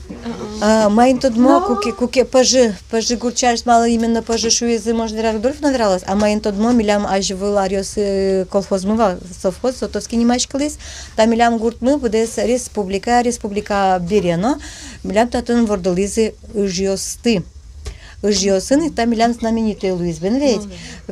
А, маин тодмо, куке, куке Пӧжы, Пӧжы гурт сярысь, малы именно Пӧжы шуизы, может, Вера Рудольфовна вералоз, а маин тодмо, милям азьвыл аръёсы колхозмы вал, совхоз, Зотовский нимаськылӥз, та милям гуртмы быдэс республика, республика бере но, милям татын вордылӥзы ыжъёсты. Ыжъёсын ик та милям знаменитый луиз, бен ведь.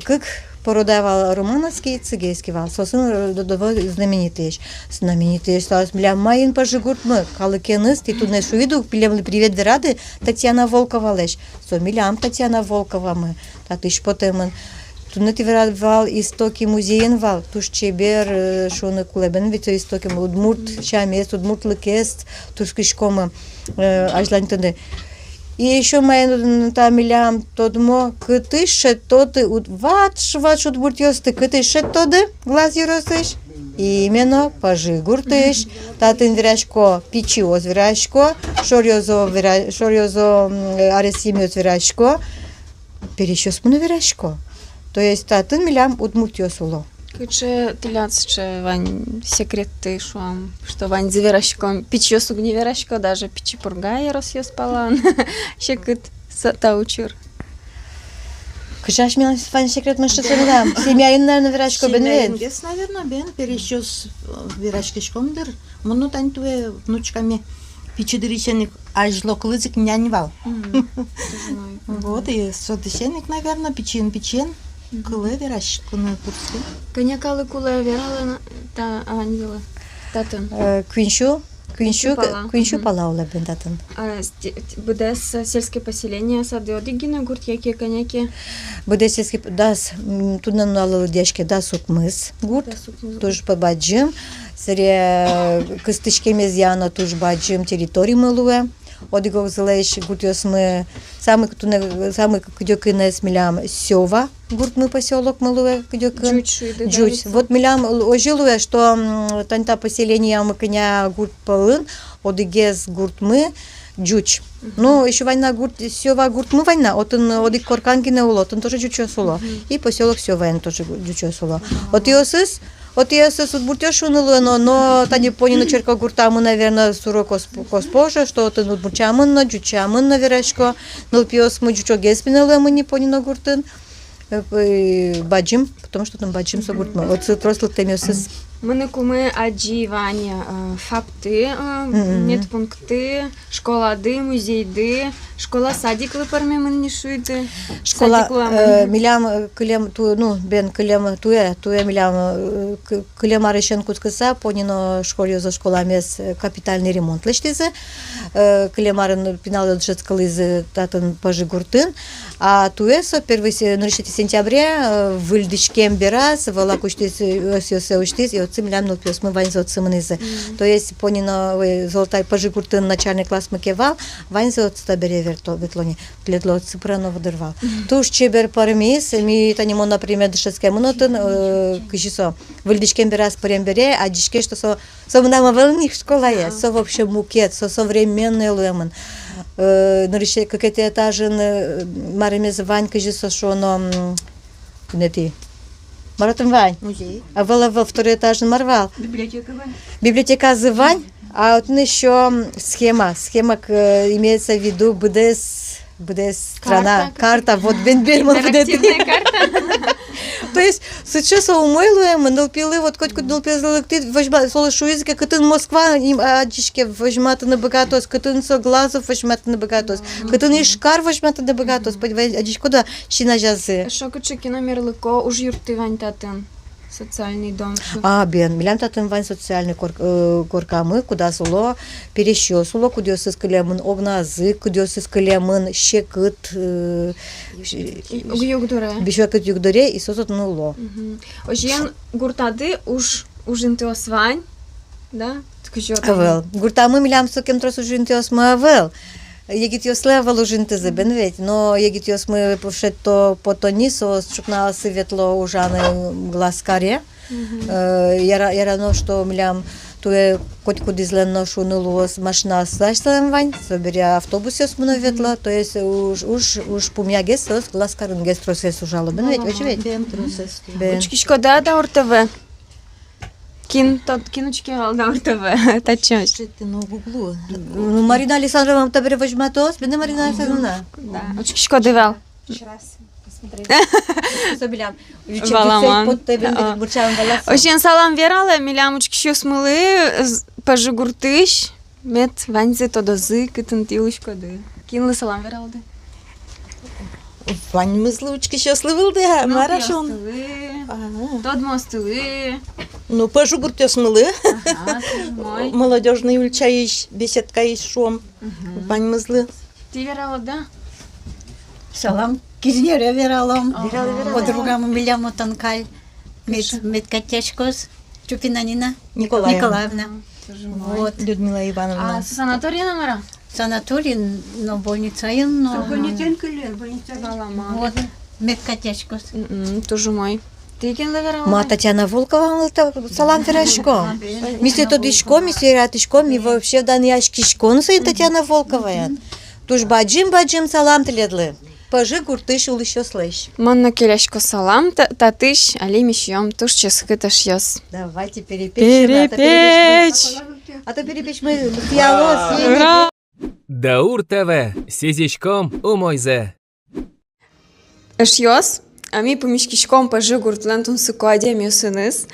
Кык порода вал, романовский, цигейский вал. Соосын, э, до-, до-, знаменитыесь. Знаменитыесь, соос милям маин Пӧжы гуртмы, калыкеныз, тӥ туннэ шуиды ук, милемлы привет верады Татьяна Волковалэсь. Со милям Татьяна Волковамы, татысь потэмын. Туннэ тӥ верад вал, истоки музейын вал, туж чебер, э, шуыны кулэ, бен ведь, со истоки, удмурт сямез, удмуртлыкез тускиськомы, э, азьланьтыны. И ещё маин та милям тодмо, кытысь шедьтоды уд-, ватш, ватш удмуртъёсты, кытысь шедьтоды, Глаз ёросысь? Именно Пӧжы гуртысь. Татын верасько, пичиос верасько, шоръёзо вера-, шоръёзо, м, аресъемъёс верасько, пересьёсмы но верасько. То есть татын милям удмуртъёс уло. Кыӵе тӥляд сыӵе вань секретты, шуом, что ваньзы вераськом, пичиос уг ни верасько, даже Пичи Пурга ёросъёс палан. Секыт со-, та учыр. Кыӵе асьмелэн вань секретмы, что со милям? Семьяын, наверно, верасько, бен ведь? Семьяын гес, наверно, бен, пересьёс, э, вераськиськом дыр. Мон но тани туэ внучкаме пичи дырысен ик, азьло кылыз ик нянь вал. Мгм. Вот, и со дырысен ик, наверно, пичиен, пичиен кылэ вераськыны кутскем. Кӧня калык улэ, вералэ на, та, а, ваньзылы татын? Э, куинь сю, куинь сю, куинь сю пала. Куинь сю пала улэ бен татын. А, сте-, быдэс сельское поселение, сады одӥг гинэ гурт, яке кӧня ке? Быдэс сельское, дас, м, туннэ нуналлы лыдъяське дас укмыс гурт. Дас укмыс гурт. Туж бадӟым. Сэре, э, кыстӥськемезъя но туж бадӟым территоримы луэ. Одӥг огзылэсь гуртъёсмы, самой туннэ, самой кыдёкынэз милям Сёва гуртмы, посёлокмы луэ кыдёкын. Ӟуч шуиды, да, Ӟуч. Ведь со. Вот милям л-, озьы луэ, что, м, тани та поселениямы кӧня гурт пӧлын одӥгез гуртмы Ӟуч. Мгм. Ну, ещё вань на гурт, Сёва гуртмы вань на, отын одӥг коркан гинэ уло, отын тоже ӟучъёс уло. Мгм. И посёлок Сёваын тоже гу-, ӟучъёс уло. Ага. Отӥосыз, отӥосыз удмуртъёс шуыны луэ но, но тани Понино черкогуртамы, наверно, суро кос-, кос поже, что отын удмурт сямен но, ӟуч сямен но верасько, нылпиосмы ӟучогес бен луэмын ни Понино гуртын. Э, э, бадӟым, потому что отын бадӟым со гуртмы. Отсы трос лыктэмъёсыз. Мыныку ми адӟи вань, э, ФАПты, э, мгм, медпункты, школады, музейды, школа-садиклы пӧрмемын ни шуиды. Школа, садиклы, э, мгм, милям, э, кылем ту-, ну, бен кылем туэ, туэ милям, э, к-, кылем арысен кутскыса, Понино школаез, школамес, э, капитальный ремонт лэсьтӥзы. Э, кылем арын пиналъёс дышетскылӥзы татын Пӧжы гуртын. А туэ со первый се-, нырысетӥ сентябре, э, выльдӥськем бераз, вылак усьтӥз, э, ӧсъёссэ усьтӥз, и отсы милям нылпиосмы ваньзы отсы мынӥзы. Мгм. То есть Понино, ой, Золотарь Пӧжы гуртын начальный классмы ке вал, ваньзы отсы табере верто-, ветло ни, тӥледлы отсы пырано дыр вал. Мгм. Туж чебер пӧрмиз, ми тани мон, например, дышетскемын отын, э, кызьы со, выльдӥськем бераз пырем бере, адӟиське, что со Со мынам ӧвӧл ни школаез, со вообще мукет, со современный луэмын. Э, нырысь кыкетӥ этажын, э, маремез вань, кызьы со шуоно, м, куинетӥ. Мар отын вань? Музей. Ӧвӧл, ӧвӧл, второй этажын мар вал? Библиотека вань. Библиотеказы вань, а отын ещё, м, схема. Схема, э, имеется в виду быдэс, быдэс страна, карта, карта, вот бен-бен мон быдэс. Интерактивная карта. То есть сыӵе со умой луэмын, нылпилы, вот котькуд нылпилы лыктӥд, возьма-, солы шуиз ке, кытын Москва, им, адӟиське, возьматыны быгатоз, кытын со Глазов, возьматыны быгатоз, кытын Ижкар, возьматыны быгатоз. Пой-, вай, адӟиськод-а син азязы? Эшшо кыӵе ке но мерлыко ужъюртты вань татын, социальный дом. А, бен, милям татын вань социальный кор-, э, коркамы, кудаз уло пересьёс уло, кудъёсыз кылемын огназы, кудъёсыз кылемын секыт, э, И-, юг-, югдуре. Секыт югдуре, и соос отын уло. Мгм. Озьыен, гуртады уж, ужинтыос вань, да? Кызьы отын? Ӧвӧл. Гуртамы милям сокем трос ужинтыосмы ӧвӧл. Егитъёслы ӧвӧл ужинтызы, бен ведь. Но егитъёсмы пушетто потони, соос ӵукнаосы ветло ужаны Глазкаре. Мгм. Э, яра-, ярано, что милям туэ котькудӥзлэн но шуыны луоз, машинаос асьсэлэн вань, собере автобусъёсмы но ветло, то есть уж, уж, уж пумъягес соос Глазкарынгес тросгес ужало, бен ведь, озьы ведь? Бен, тросгес. Бен. Учкиськоды-а Даур ТВ? Кин тод-, кин учке вал Даур ТВ? Татчы. Чет но гуглу. Ну, Марина Александровна табере возьматоз, бен, Марина Александровна? Да. Учкиськоды вал? Ещё раз посмотреть. Собере. Валамон. Озьыен, салам вералэ милям учкисьёсмылы, з-, Пӧжы гуртысь, мед ваньзы тодозы, кытын тӥ улӥськоды. Кинлы салам вералоды? Ваньмызлы, учкисьёслы вылды, а, мар-а шуом. Нылпиостылы, ага, тодмоостылы. Ну, Пӧжы гуртъёсмылы. Ага, тоже мой. Молодёжный ульчаысь, беседкаысь шуом. Мгм. Ваньмызлы. Тӥ вералоды-а? Салам Кизнере вералом. Ага. Вералэ, вералэ. Подругамы милям отын каль. Мед, мед катяськоз. Чупина Нина Николаевна. Николаевна. Тоже мой. Вот. Людмила Ивановна. А санаториын-а, мар-а? Санаториын но, больницаын но. Больницаын кылле, больницаын. Валамон. Вот. Мед катяськоз. Мгм, тоже мой. Тӥ кинлы вералоды? Ма, Татьяна Волковалы та-, салам вераськом. Ми сое тодӥськом, ми сое яратӥськом, ми вообще данъяськиськом соин, Татьяна Волковаен. Туж бадӟым-бадӟым салам тӥледлы. Пӧжы гуртысь улӥсьёслэсь. Мон но келясько салам та-, татысь, али ми сиём туж ческыт эшъёс. Давайте перепеч. Перепеч! А то перепечмы пиялоз. Ура! Даур ТВ, сӥзиськом умойзэ. Эшъёс, а ми пумиськиськом Пӧжы гуртлэн тунсыко адямиосыныз.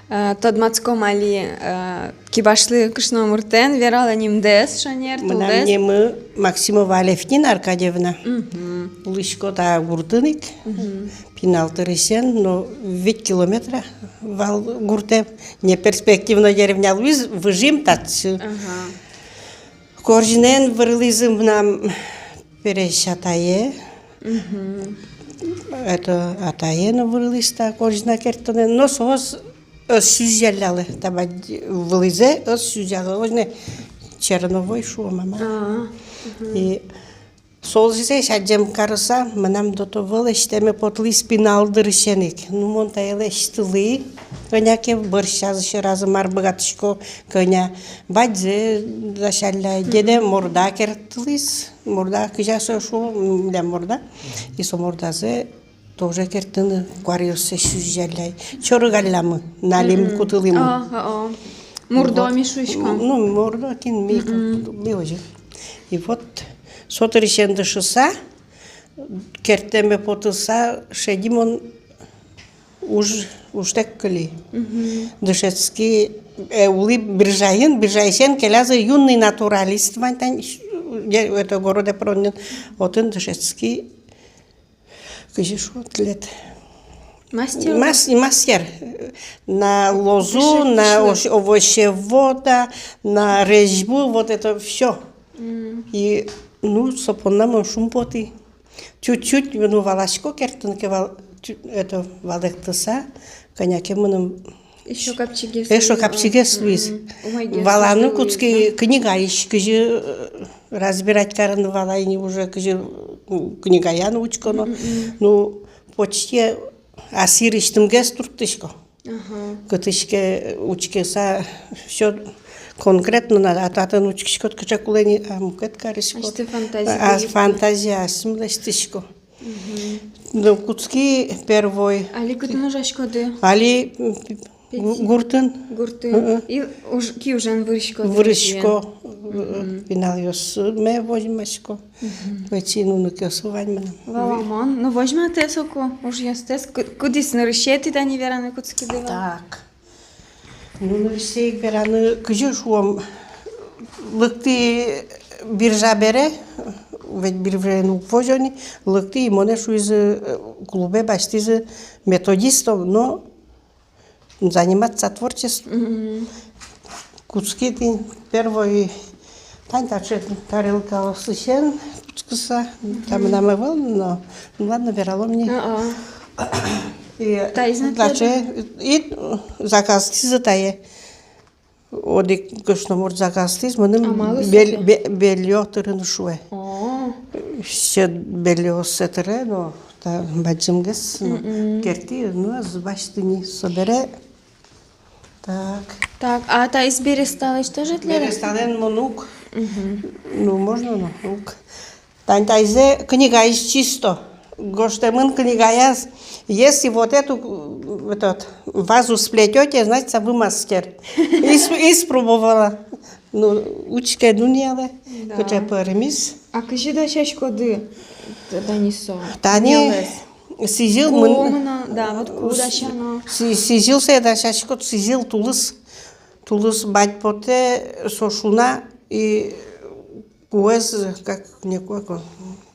Э, тодматском али, э, кибашлы кышномуртэн, вералэ нимдэс, шонер, тулдэс. Мынам нимы Максимова Алевтина Аркадьевна. Мгм. Улӥсько та гуртын ик. Мгм. Пинал дырысен, но вить километра вал гуртэ. Неперспективной деревня луиз, выжим татчы. Ага. Корзинэн вырылӥзы мынам пересь атае. Мгм. Это атае но вырылӥз та корзина керттонэн. Но соос ӧс сузяллялэ, та бадӟым вылӥзэ ӧс сузяллялэ. Озьы ини черновой шуом-а, мар-а. А, мгм. И солэсь адӟем карыса, мынам до того лэсьтэме потылӥз пинал дырысен ик. Ну, мон тае лэсьтылӥ, кӧня ке, бӧрсязы, сьӧразы, мар быгатӥсько, кӧня. Бадьзэ дасялляй, мгм, деде морда керттылӥз. Морда, кызьы со шуо, милям морда. И со мордазэ тоже керттыны, куаръёссэ сузялляй. Чорыгаллямы, налим, мгм, кутылӥмы. О, о, о. Мурдо, вот, ми шуиськом. Ну, мурдо кин, ми, мгм, ми озьы. И вот со дырысен дышыса, керттэме потыса, шедьы мон уж, ужтэк кыли. Мгм. Дышетски, э, улӥ биржаын, биржаысен келязы юный натуралист вань тань, э, это, городэ пыронын, отын дышетски, кызьы шуо тӥлед. Мастер? Мас-, мастер. На лозу, дышетски, на овощевода, на резьбу, вот это всё. Мгм. И, ну, со понна мон шумпотӥ. Чуть-чуть, ну, валасько, керттыны ке вал-, чуть, это, валэктыса, кӧня ке мыным эшшо капчигес, эшшо луиз, капчигес луиз. Мгм. Умойгес луиз, да? Валаны кутски книгаысь, кызьы, э, разбирать карыны вал ини уже, кызьы, м, книгаян учконо. Мгм, мгм. Ну, почти асьсырысьтымгес турттӥсько. Ага. Кытысь ке учкыса, всё конкретно надо, а татын учкиськод, кыӵе кулэ ни, а мукет кариськод. Асьсэ фантазия. А, фантазия асьсэм лэсьтӥсько. Мгм. Ну, кутски первой. Али кытын ужаськоды? Али, м, гу-, гуртын. Гуртын. Мгм. И уж-, ки ужен вырӥськоды? Вырӥсько. Пиналъёсме возьмасько. Пичи нуныкъёсы вань мынам. Валамон. Ну, возьматэ соку ужъёстэс. Ку-, кудӥз нырысетӥ, тани вераны кутскиды вал? Так. Ну, нырысетӥ ик вераны, кызьы шуом, лыктӥ биржа бере, ведь биржаен уг возё ни, лыктӥ, и монэ шуизы, э, клубе басьтӥзы методистом, но заниматься творчеством. Кутски тӥни первой, тани таӵе тарелкаосысен кутскыса, та мынам ӧвӧл, но, ну ладно, вералом ни. И таӵе, и заказтӥзы тае. Одӥг кышномурт заказтӥз, мыным бел-, бе-, бельё тырыны шуэ. Сьӧд бельёсэ тыре, но та бадӟымгес, но керттӥ, но ӧз басьты ни, собере. Так. Так, а таиз бересталэсь тоже тӥляд? Бересталэн мон ук. Ну, можно, но ук. Тани таизэ книгаысь чисто. Гожтэмын книгаяз. Если вот эту, этот, вазу сплетёте, значит, вы мастер. И с-, и испробовала. Ну, учке дунъялэ, кыӵе пӧрмиз. А кызьы дасяськоды тани со? Тани сӥзьыл мын-, да, вот ку дасяно. Сӥ-, сӥзьылсэ дасяськод, сӥзьыл тулыс. Тулыс бадь потэ, со шуна, и куэз, как, не куэ, ку-,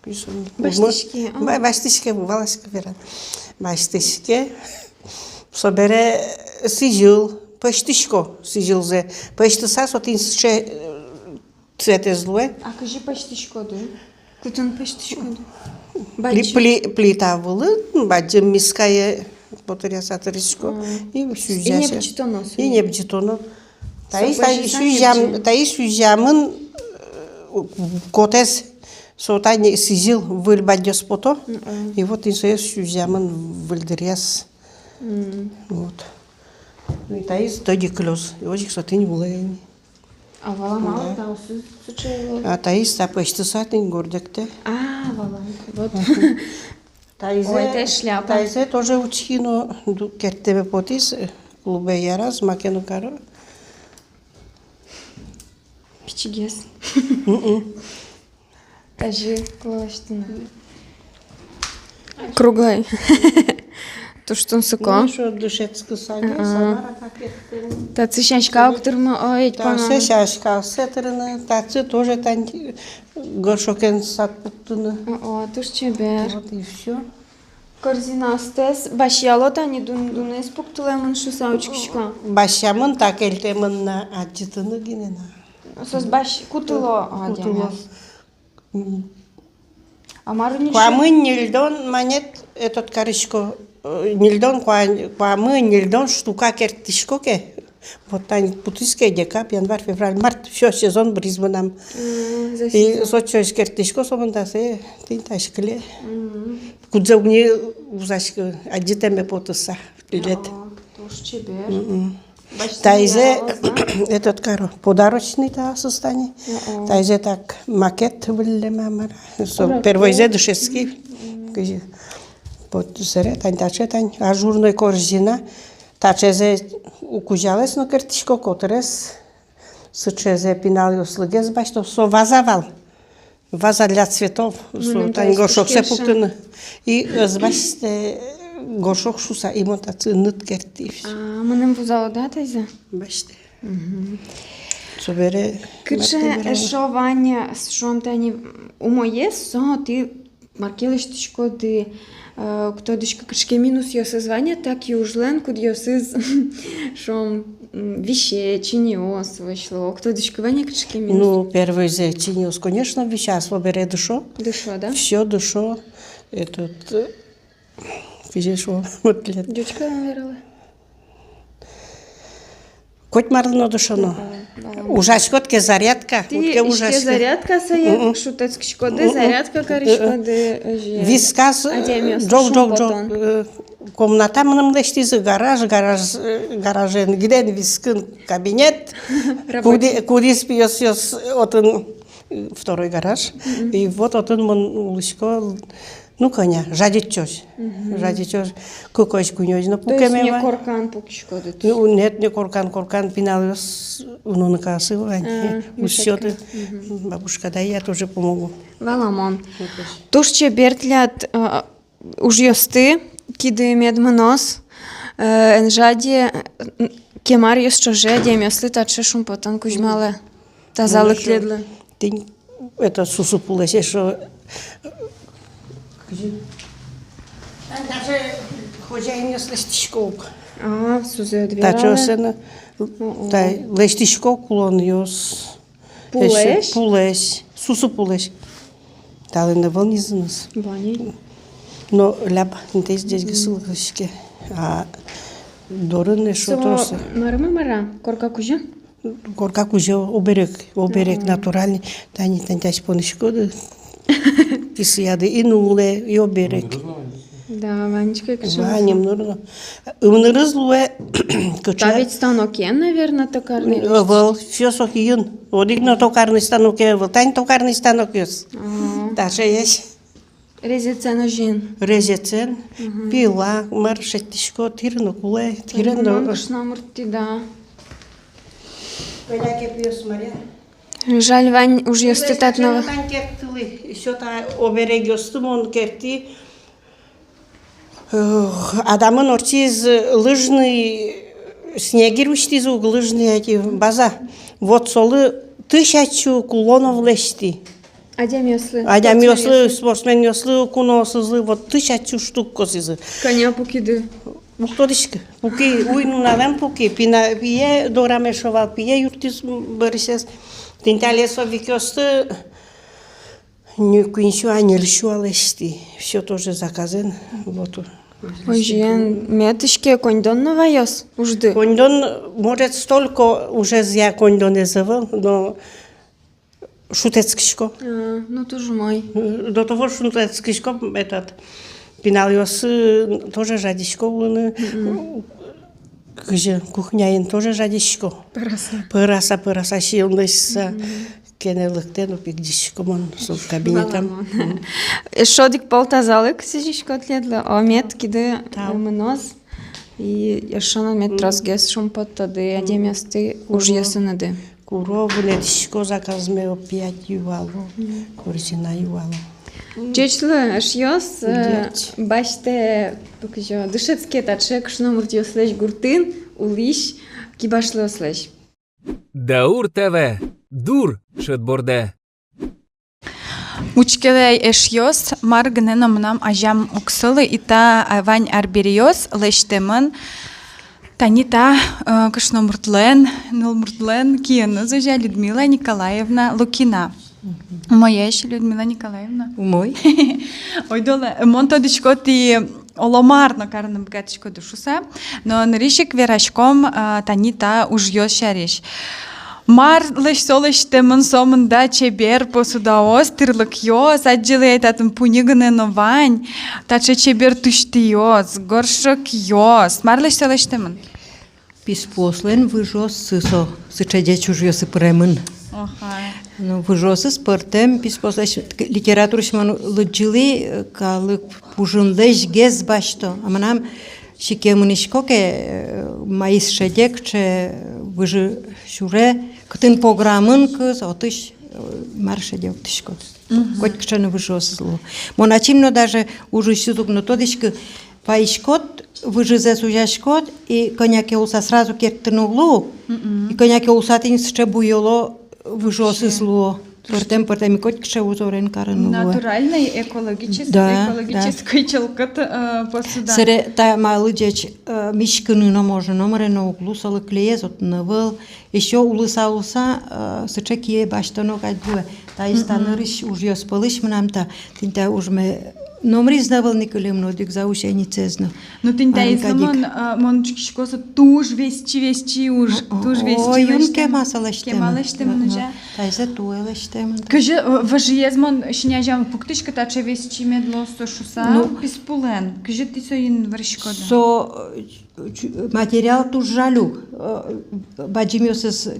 куэз. Басьтӥське, а. Ба-, басьтӥське, валасько вераны. Басьтӥське. Собере сӥзьыл, пӧзьтӥсько сӥзьылзэ. Пӧзьтыса, со тӥни сыӵе, э, цветэз луэ. А кызьы пӧзьтӥськоды? Кытын пӧзьтӥськоды? Пли-, бадӟым. Пли-, плита вылын, бадӟым мискае котыръяса тырӥсько. И сюзъяса. И небӟытоно сое. И небӟытоно. Таиз, таиз сюзъям-, таиз сюзъямын, э, котэз, со тани сӥзьыл выль бадьёс пото. И вот ини сое сюзъямын выль дыръяз. Вот. Ну и таиз тӧдьы кылёз. И озьы ик со тӥни улэ ини. А валамон, таосыз сыӵе. А таиз та пӧзьтыса тӥни гордэктэ. А, валам. Вот. Таизэ, ой, тае шляпа. Таизэ тоже учки но, ду-, керттэме потӥз, э, клубе яраз, маке но каро. Пичигес. Мгм. Тазьы классно. Круглой. Туж тунсыко. Ну, шо дышетскыса, а-а, самара как это. Татчы сяська уг тырмы, ой, ведь панан. Татчы сяська уг тырмы, татчы тоже тань горшокен сад пуктыны. О, о, туж чебер. Вот и всё. Корзинаостэс басьяло, тани дун-, дунэз пуктылэмын шуса учкисько. Басьямын, та кельтэмын на, адӟытыны гинэ на. Соос бась-, кутыло, кутыло. Адямиос. М. А мар ни шуо? Куамын ньыльдон манет этот карисько, э, ньыльдон, куа-, куамын ньыльдон штука керттӥсько ке. Вот тани кутӥське декабрь, январь, февраль, март, всё, сезон быриз мынам. М, за сезон. И со чойс керттӥсько, сомында сое тӥни таӵе кыле. М. Кудзэ уг ни вузаськы, адӟытэме потыса, билет. О, туж чебер. М-м. Таизэ, этот каро, подарочный таосыз тани. О-о. Таизэ так макет выллем-а, мар-а. Со первойзэ дышетски. Мгм. Кызьы. Вот сэре тань, таӵе тань, ажурной корзина. Таӵезэ кузялэс но керттӥсько, котырес. Сыӵезэ пиналъёслыгес басьто, со ваза вал. Ваза для цветов, со тань горшоксэ пуктыны. И ӧз басьтэ горшок шуса, и мон татчы ныт керттӥ. А, мыным вузало, да, таизэ? Басьтэ. Мгм. Собере. Кыӵе эшшо вань, шуом, тани умоез, со тӥ мар ке лэсьтӥськоды, э, уг тодӥськы, кыӵе ке минусъёсыз вань-а та киужлэн, кудъёсыз, шуом, м, висе, чиньыос вӧсь луо, уг тодӥськы, вань-а кыӵе ке минус? Ну, первойзэ чиньыос, конечно, висе, а со бере дышо. Дышо, да? Всё дышо. Этот, э, кызьы шуо, вот лет. Ӟуч кылын вералэ. Котьмарлы но дышоно. Ага, ага. Ужаськод ке, зарядка, уд ке ужаськы. Зарядка сое, мгм, шутэтскиськоды, мгм, зарядка кариськоды, э, озьы. Висказ, э, адямиослы ӝог, ӝог, ӝог, шумпотон. Э, комната мыным лэсьтӥзы, гараж, гараж, э, гаражен гинэ вискын кабинет. Рабочий. Куди-, кудӥз пиосъёс отын э, второй гараж. Мгм. И вот отын мон улӥсько, ну, кӧня, жадьытчозь. Мгм. Жадьытчозь, кыкозь-куинёзь но пукеме вань. То есть не коркан пукиськоды? Ну, нет, не коркан, коркан пиналъёс, внукъёсы вань. А, усьёды. Мгм. Бабушка, дай я тоже помогу. Валамон. Кыкозь. Туж чебер тӥляд, а, ужъёсты, киды мед мыноз, э, эн жаде, э, кемаръёс ӵоже адямиослы таӵе шумпотон кузьмалэ. Тазалык тӥледлы. Тӥни это сусу пулэсь эшшо. Кызьы? Тани таӵе хозяинъёс лэсьтӥсько ук. А, сузэ дверь. Таӵе сцена. О-о. Та лэсьтӥсько кулонъёс. Пулэсь? Эшшо пулэсь. Сусу пулэсь. Талэн ӧвӧл ни зыныз. Вань. Но ляб интыез ӟечгес сылӥське. А дорын эшшо трос. Со мар-а, мар-а, корка кузё? Корка кузё, оберег, оберег. Ага. Натуральный. Тани, тани тазьы понӥськоды. Кисыяды и нуллэ, и оберег. Да, ваньмыз ке кыӵе. Ваньмыз нуллэ. Ымнырыз луэ кыӵе. Та ведь станокен, наверное, токарный. Ӧвӧл, всё сокиын. Одӥг но токарный станоке ӧвӧл. Тани токарный станокъёс. Ага. Таӵеесь. Резецен озьы ини. Резецен, мгм, пила, мар шедьтӥсько, тӥр но кулэ, тӥр но. Мон кышномурт тӥ, да. Пӧля кепъёс, Марья. Жаль, вань ужъёсты татын ӧвӧл. Тань керттылӥ, ещё та оберегъёсты мон керттӥ. Эх, Адамын ортчиз лыжный, снегирь усьтӥз ук, лыжный эти база. Вот солы тысячу кулонов лэсьтӥ. Адямиослы. Адямиослы, спортсменъёслы, куноосызлы, вот тысячу штук косӥзы. Кӧня пукиды? Уг тодӥськы. Пуки, уй-нуналэн пуки, пина, пие дорам эшшо вал, пие юрттӥз бӧрысез. Тӥни та лесовикъёсты ньыль, куинь сю, а ньыль сю лэсьтӥ. Всё тоже заказэн. Вот. Озьыен, мед иське коньдон но ваёз ужды. Коньдон, может, столько ужезъя коньдонэз ӧвӧл, но шутэтскисько. А, ну, туж умой. До того шутэтскисько, этот, пиналъёсы тоже жадисько улыны. Мгм. Кызьы кухняын тоже жадисько. Пӧраса. Пӧраса, пӧраса, сиён лэсьтыса. Мгм. Кенэ лыктэ но пегӟисько мон со кабинетам. Валамон. Мгм. Эшшо одӥг пол тазалык сӥзисько тӥледлы, о, мед киды, тау, мыноз. И эшшо но мед, мгм, тросгес шумпоттоды, мгм, адямиосты, куро, ужъёсыныды. Куро, вунэтӥсько заказме, опять юало, мгм, корзина юало. Ӟеч луэ, эшъёс, э, ӟеч. Басьтэ, пукызё, дышетске таӵе кышномуртъёслэсь гуртын улӥсь кибашлыослэсь. Даур ТВ. Дур шыд бурдэ. Учкелэ ай, эшъёс, мар гинэ но мынам азям уг сылы, и та, а, вань арбериос лэсьтэмын. Тани та, э, кышномуртлэн, нылмуртлэн киыныз узя Людмила Николаевна Лукина. Умоесь, Людмила Николаевна? Умой. Ойдолэ, мон тодӥсько, тӥ оло мар но карыны быгатӥськоды шуса, но нырысь ик вераськом, а, тани та ужъёс сярысь. Марлэсь со лэсьтэмын сомында чебер посудаос, тӥрлыкъёс, адӟылӥ ай, татын пуньы гинэ но вань, таӵе чебер тусьтыос, горшокъёс. Марлэсь со лэсьтэмын? Писпуослэн выжыоссы со сыӵе ӟеч ужъёсы пыремын. Ага. Ну, выжыосыз пӧртэм писпуослэсь, литератураысь мон лыдӟылӥ, э, калык пужынлэсь гес басьто. А мынам сике мынӥсько ке, э, маиз шеде кыӵе выжы сюре, кытын пограмын кыз, отысь, э, мар шеде, октӥсько. Мгм. Котькыӵе но выжыосыз луо. Мон ачим но даже ужысьтыз уг но тодӥськы, вайиськод, выжызэ сузяськод, и кӧня ке улса сразу керттыны уг лу, мгм, и кӧня ке улса тӥни сыӵе буёло выжыосыз луо. Пӧртэм, пӧртэм, и котькыӵе узорен карыны луэ. Натуральной, экологической, да, экологической, да, чылкыт, э, посуда. Сэре та малы ӟеч, э, миськыны но можно, номыре но уг лу, солы клеез отын ӧвӧл. Эшшо улыса, улыса, э, сыӵе кие басьтоно кадь луэ. Таиз та, мгм, нырысь ужъёс пӧлысь мынам та, тӥни та ужме номырыз но ӧвӧл ни кылем но, одӥг заученицаез но. Ну, тӥни таиз но мон, а, мон учкисько, со туж весьчи, весьчи уж, о, о, туж весьчи. Ой, юн лэсьтэм. Кема со лэсьтэмын. Кема лэсьтэмын, о, о, ужа. Таиз туэ лэсьтэмын. Кызьы, э, выжыез мон син азям пуктӥськы, таӵе весьчи мед луоз со шуса, ну, писпулэн. Кызьы тӥ соин выриськоды? Со, э, чу-, материал туж жаль ук, э, бадӟымъёсыз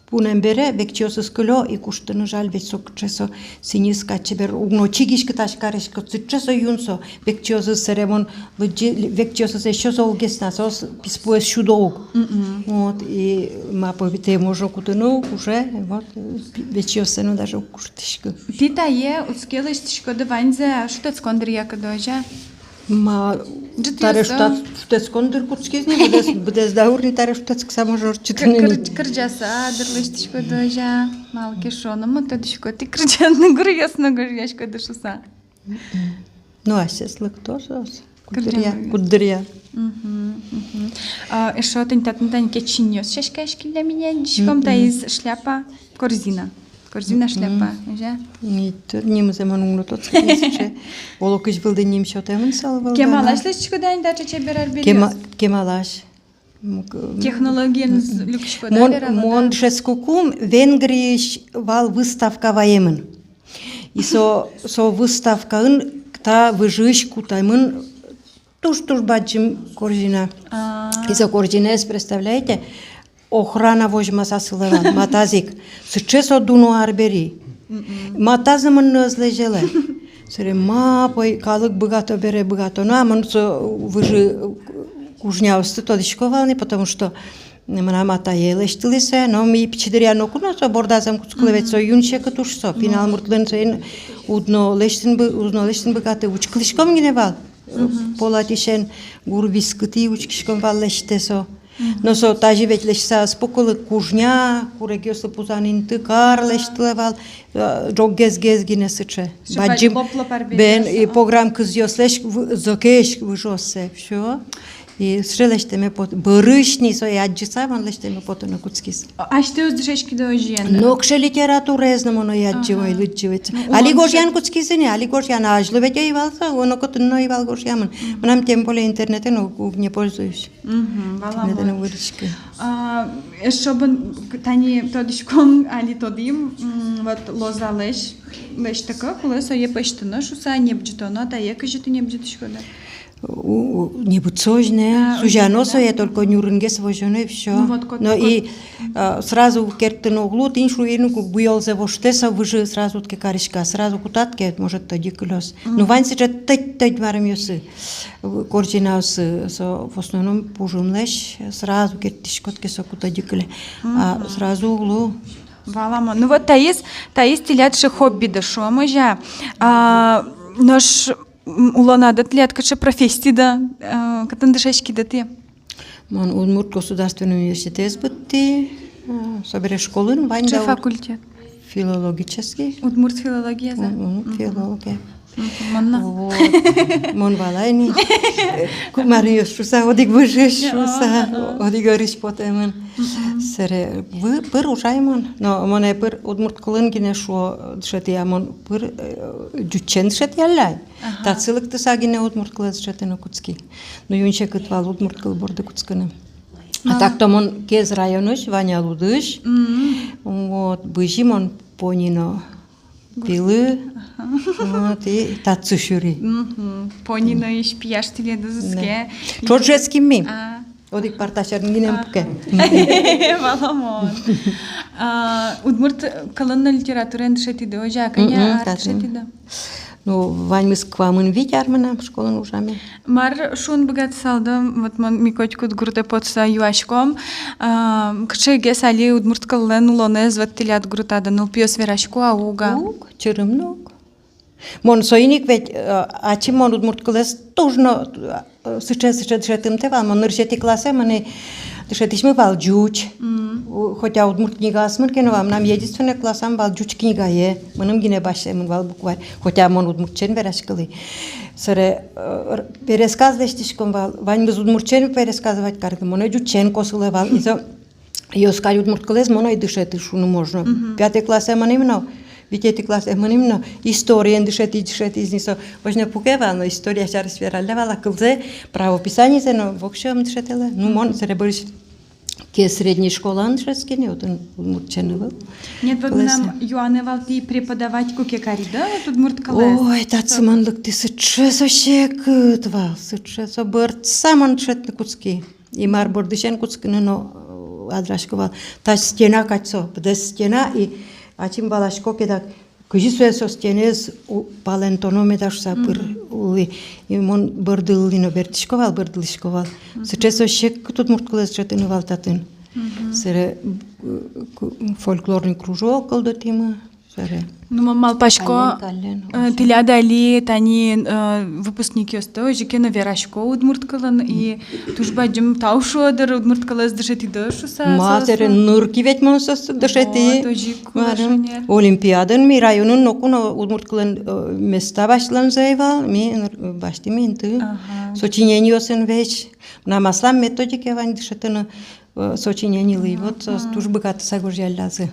пунэм бере векчиосыз кылё, и куштыны жаль, ведь со кыӵе со сӥньыс кадь чебер, уг но чигиськы, таӵе кариськод, сыӵе со юн со. Векчиосыз, сэре мон лыдӟи, векчиосыз эшшо золгес на, соос писпуэз сюдо ук. Мгм. Вот, и ма, повитэ можно кутыны ук уже, вот, э, пи-, векчиоссэ но даже уг куштӥськы. Тӥ тае учке лэсьтӥськоды ваньзэ шутэтскон дыръя кадь, озьы-а? Ма, ӝытъёс таре шутэтс-, шутэтскон дыр кутскиз ни, быдэс, быдэс даур ни таре шутэтскыса можно ортчытыны ни. Кыр-, кыр-, кырӟаса дыр лэсьтӥськоды, озьы-а? Малы ке шуоно, мон тодӥсько, тӥ кырӟан но гуръёс но гожъяськоды шуыса. Мгм. Ну, асьсэос лыкто соос. Кырӟан но гуръёс. Куддыръя, куддыръя. Мгм, мгм. А, эшшо тӥни татын тани кечинъёс сяськаяськиллям ини, адӟиськом, мгм, таиз шляпа, корзина. Корзина, мгм, шляпа, озьы-а? Ни, тыр, нимзэ мон уг но тодӥськы, нискыӵе. Оло кызь вылды ним сётэмын со вылды. Кемалась лэсьтӥськоды ини таӵе чебер арбериос? Кема-, кемалась. М, к-, технологиен, м, люкиськоды, мон, вералоды? Мон дышетскыкум Венгриысь вал выставка ваемын. И со, со выставкаын та выжыысь кутэмын туж-туж бадӟым корзина. А. И со корзинаез, представляете, охрана возьмаса сылэ вал, матаз ик. Сыӵе со дуно арбери. Мгм. Матаз но мыныны ӧз лэзьылэ. Сэре ма, пӧй, калык быгато бере, быгато. Ну, а мон со выжы кужняосты тодӥсько вал ни, потому что мынам атае лэсьтылӥз сое, но ми пичи дыръя ноку но со бордаз ӧм кутскылэ, ведь со юн секыт уж со, мгм, пинал муртлэн соин уд но лэсьтыны бы-, уд но лэсьтыны быгаты, учкылӥськом гинэ вал. Мгм. Полатӥсен гур вискытӥ учкиськом вал, лэсьтэ со. Мгм. Но со тазьы ведь лэсьтыса ӧз пукылы, кужня, курегъёслы пузан инты, кар лэсьтылэ вал, э, ӝоггес-гес гинэ сыӵе. Бадӟым, лоп-лоп арбериос, бен, и, ага, пограм кызъёслэсь в-, зӧкесь выжыоссэ, всё. И сыӵе лэсьтэме пот-, бӧрысь ни сое адӟыса, мон лэсьтэме потыны кутскиз. А, асьтэос дышетскиды озьыен? Нокыӵе литератураез но мон ӧй адӟы, ага, ӧй лыдӟы ведь. Ну, али гожъян кутскизы ни, али гожъян, а азьло ведь ӧй вал со, но котын но ӧй вал гожъямын. Мгм. Мынам тем более интернетэн уг, уг не пользуюсь. Мгм, валамон. Интернетэн уг вырӥськы. А, эшшо бон, к-, тани тодӥськом, али тодӥм, м, вот лозалэсь лэсьтыку, кулэ сое пӧзьтыны шуыса, небӟытоно, тае кызьы тӥ небӟытӥськоды? У, у, небыт со озьы на, а, сузяно озьы на, сое, да? Только нюрынгес возёно, и всё. Ну вот, кот-, но кот-, и, а, сразу керттыны уг лу, тӥни шуи, ну, ку-, буёлзэ воштэ со выжы, сразу уд ке кариськы, сразу кутад ке, может, тӧдьы кылёз. Мгм. Ну, вань сыӵе тӧдь-тӧдь марымъёсы, корзинаосы, со в основном пужымлэсь, сразу керттӥськод ке, соку тӧдьы кыле. А, мгм, сразу уг лу. Валамон. Ну вот таиз, таиз тӥляд сыӵе хоббиды, шуом, озьы-а. А, нош М, улонады тӥляд кыӵе профессиды, э, кытын дышетскиды тӥ? Мон Удмурт государственный университет быдтӥ, э, собере школын вань. Кыӵе факультет? Филологический. Удмурт филологиязы? М, м, мгм, филология. Мгм, мон но. Вот. Мон валай ни. Э, ку-, маръёс шуса, одӥг выжыысь шуса, о, о, о, одӥг ӧрысь потэмын. Мгм. Сэре вы-, пыр ужай мон. Но монэ пыр удмурт кылын гинэ шуо, дышетӥ, а мон пыр, э, ӟучен дышетӥ, алляй. Ага. Татчы лыктыса гинэ удмурт кылэз дышетыны кутски. Ну, юн секыт вал удмурт кыл борды кутскыны. А, ага, так-то мон Кез районысь, Ваня Лудысь. Мгм. Вот, бызи мон Понино пилы. Ага. Вот, и татчы сюри. Мгм. Пониноысь пияш тӥледыз уске. Да. Ӵош дышетским ми. А. Одӥг парта сьӧрын гинэ пуке. Ага. Валамон. А, удмурт кылын но литератураен дышетӥды, озьы-а, кӧня ар дышетӥды? Ну, ваньмыз куамын вить ар мынам школаын ужаме. Мар шуны быгатысалды, вот мон, ми котькуд гуртэ потыса юаськом, а, кыӵегес али удмурт кыллэн улонэз вот тӥляд гуртады, нылпиос верасько-а, уг-а? Уг, чырым но уг. Мон соин ик ведь, э, ачим мон удмурт кылэз туж но, э, сыӵе, сыӵе дышетымтэ вал, мон нырысетӥ классэ мынӥ, дышетӥсьмы вал ӟуч. Мгм. У-, хотя удмурт книгаос мын ке но вал, мынам единственной классам вал ӟуч книгае, мыным гинэ басьтэмын вал букварь. Хотя мон удмуртчен вераськылӥ. Сэре, э, р-, пересказ лэсьтӥськом вал, ваньмыз удмуртчен пересказывать кариськом, монэ ӟучен косылэ вал. И со Ёскаль удмурт кылэз мон ӧй дышеты, шуны можно. Мгм. Пятый классэ мынӥм но, витетӥ классэ мынӥм но, историен дышетӥ, дышетӥ ни со. Возьыны пуке вал но, история сярысь вералля вал, а кылзэ, правописанизэ но воксё ӧм дышетэлэ. Ну, мон, мгм, сэре бӧрысь ке средней школаын дышетски ни, отын удмуртчен ӧвӧл. Нет, вот кылэзэ. Мынам юанэ вал, тӥ преподавать куке кариды, вот удмурт кылэз. Ой, татчы мон лыктӥ, сыӵе со секыт вал, сыӵе со бӧрдыса мон дышетыны кутски. И мар бордысен кутскыны но, адрасько вал. Та стена кадь со, быдэс стена, и ачим валасько ке дак, кызьы сое со стенаез у-, палэнтоно меда шуса пыр улӥ. И мон бӧрдылӥ но бертӥсько вал, бӧрдылӥсько вал. Сыӵе со секыт удмурт кылэз дышетыны вал татын. Собере, э, ку-, фольклорный кружок кылдытӥмы. Собере. Ну, мон малпасько, каллен, каллен, э, тӥляд али тани, э, выпускникъёсты озьы ке но верасько удмурт кылын, и туж бадӟым тау шуо дыр, удмурт кылэз дышетӥды шуса. Ма, собере нырки ведь мон соосты дышетӥ. Вот, озьы ик кулэ шонер. Олимпиадын ми районын ноку но удмурт кылын, э, места басьтылэмзы ӧй вал, ми ныр-, басьтӥмы инты. Ага. Сочинениосын ведь. Мынам аслам методике вань дышетыны. Э, сочиненилы, вот, э, туж быгатыса гожъяллязы.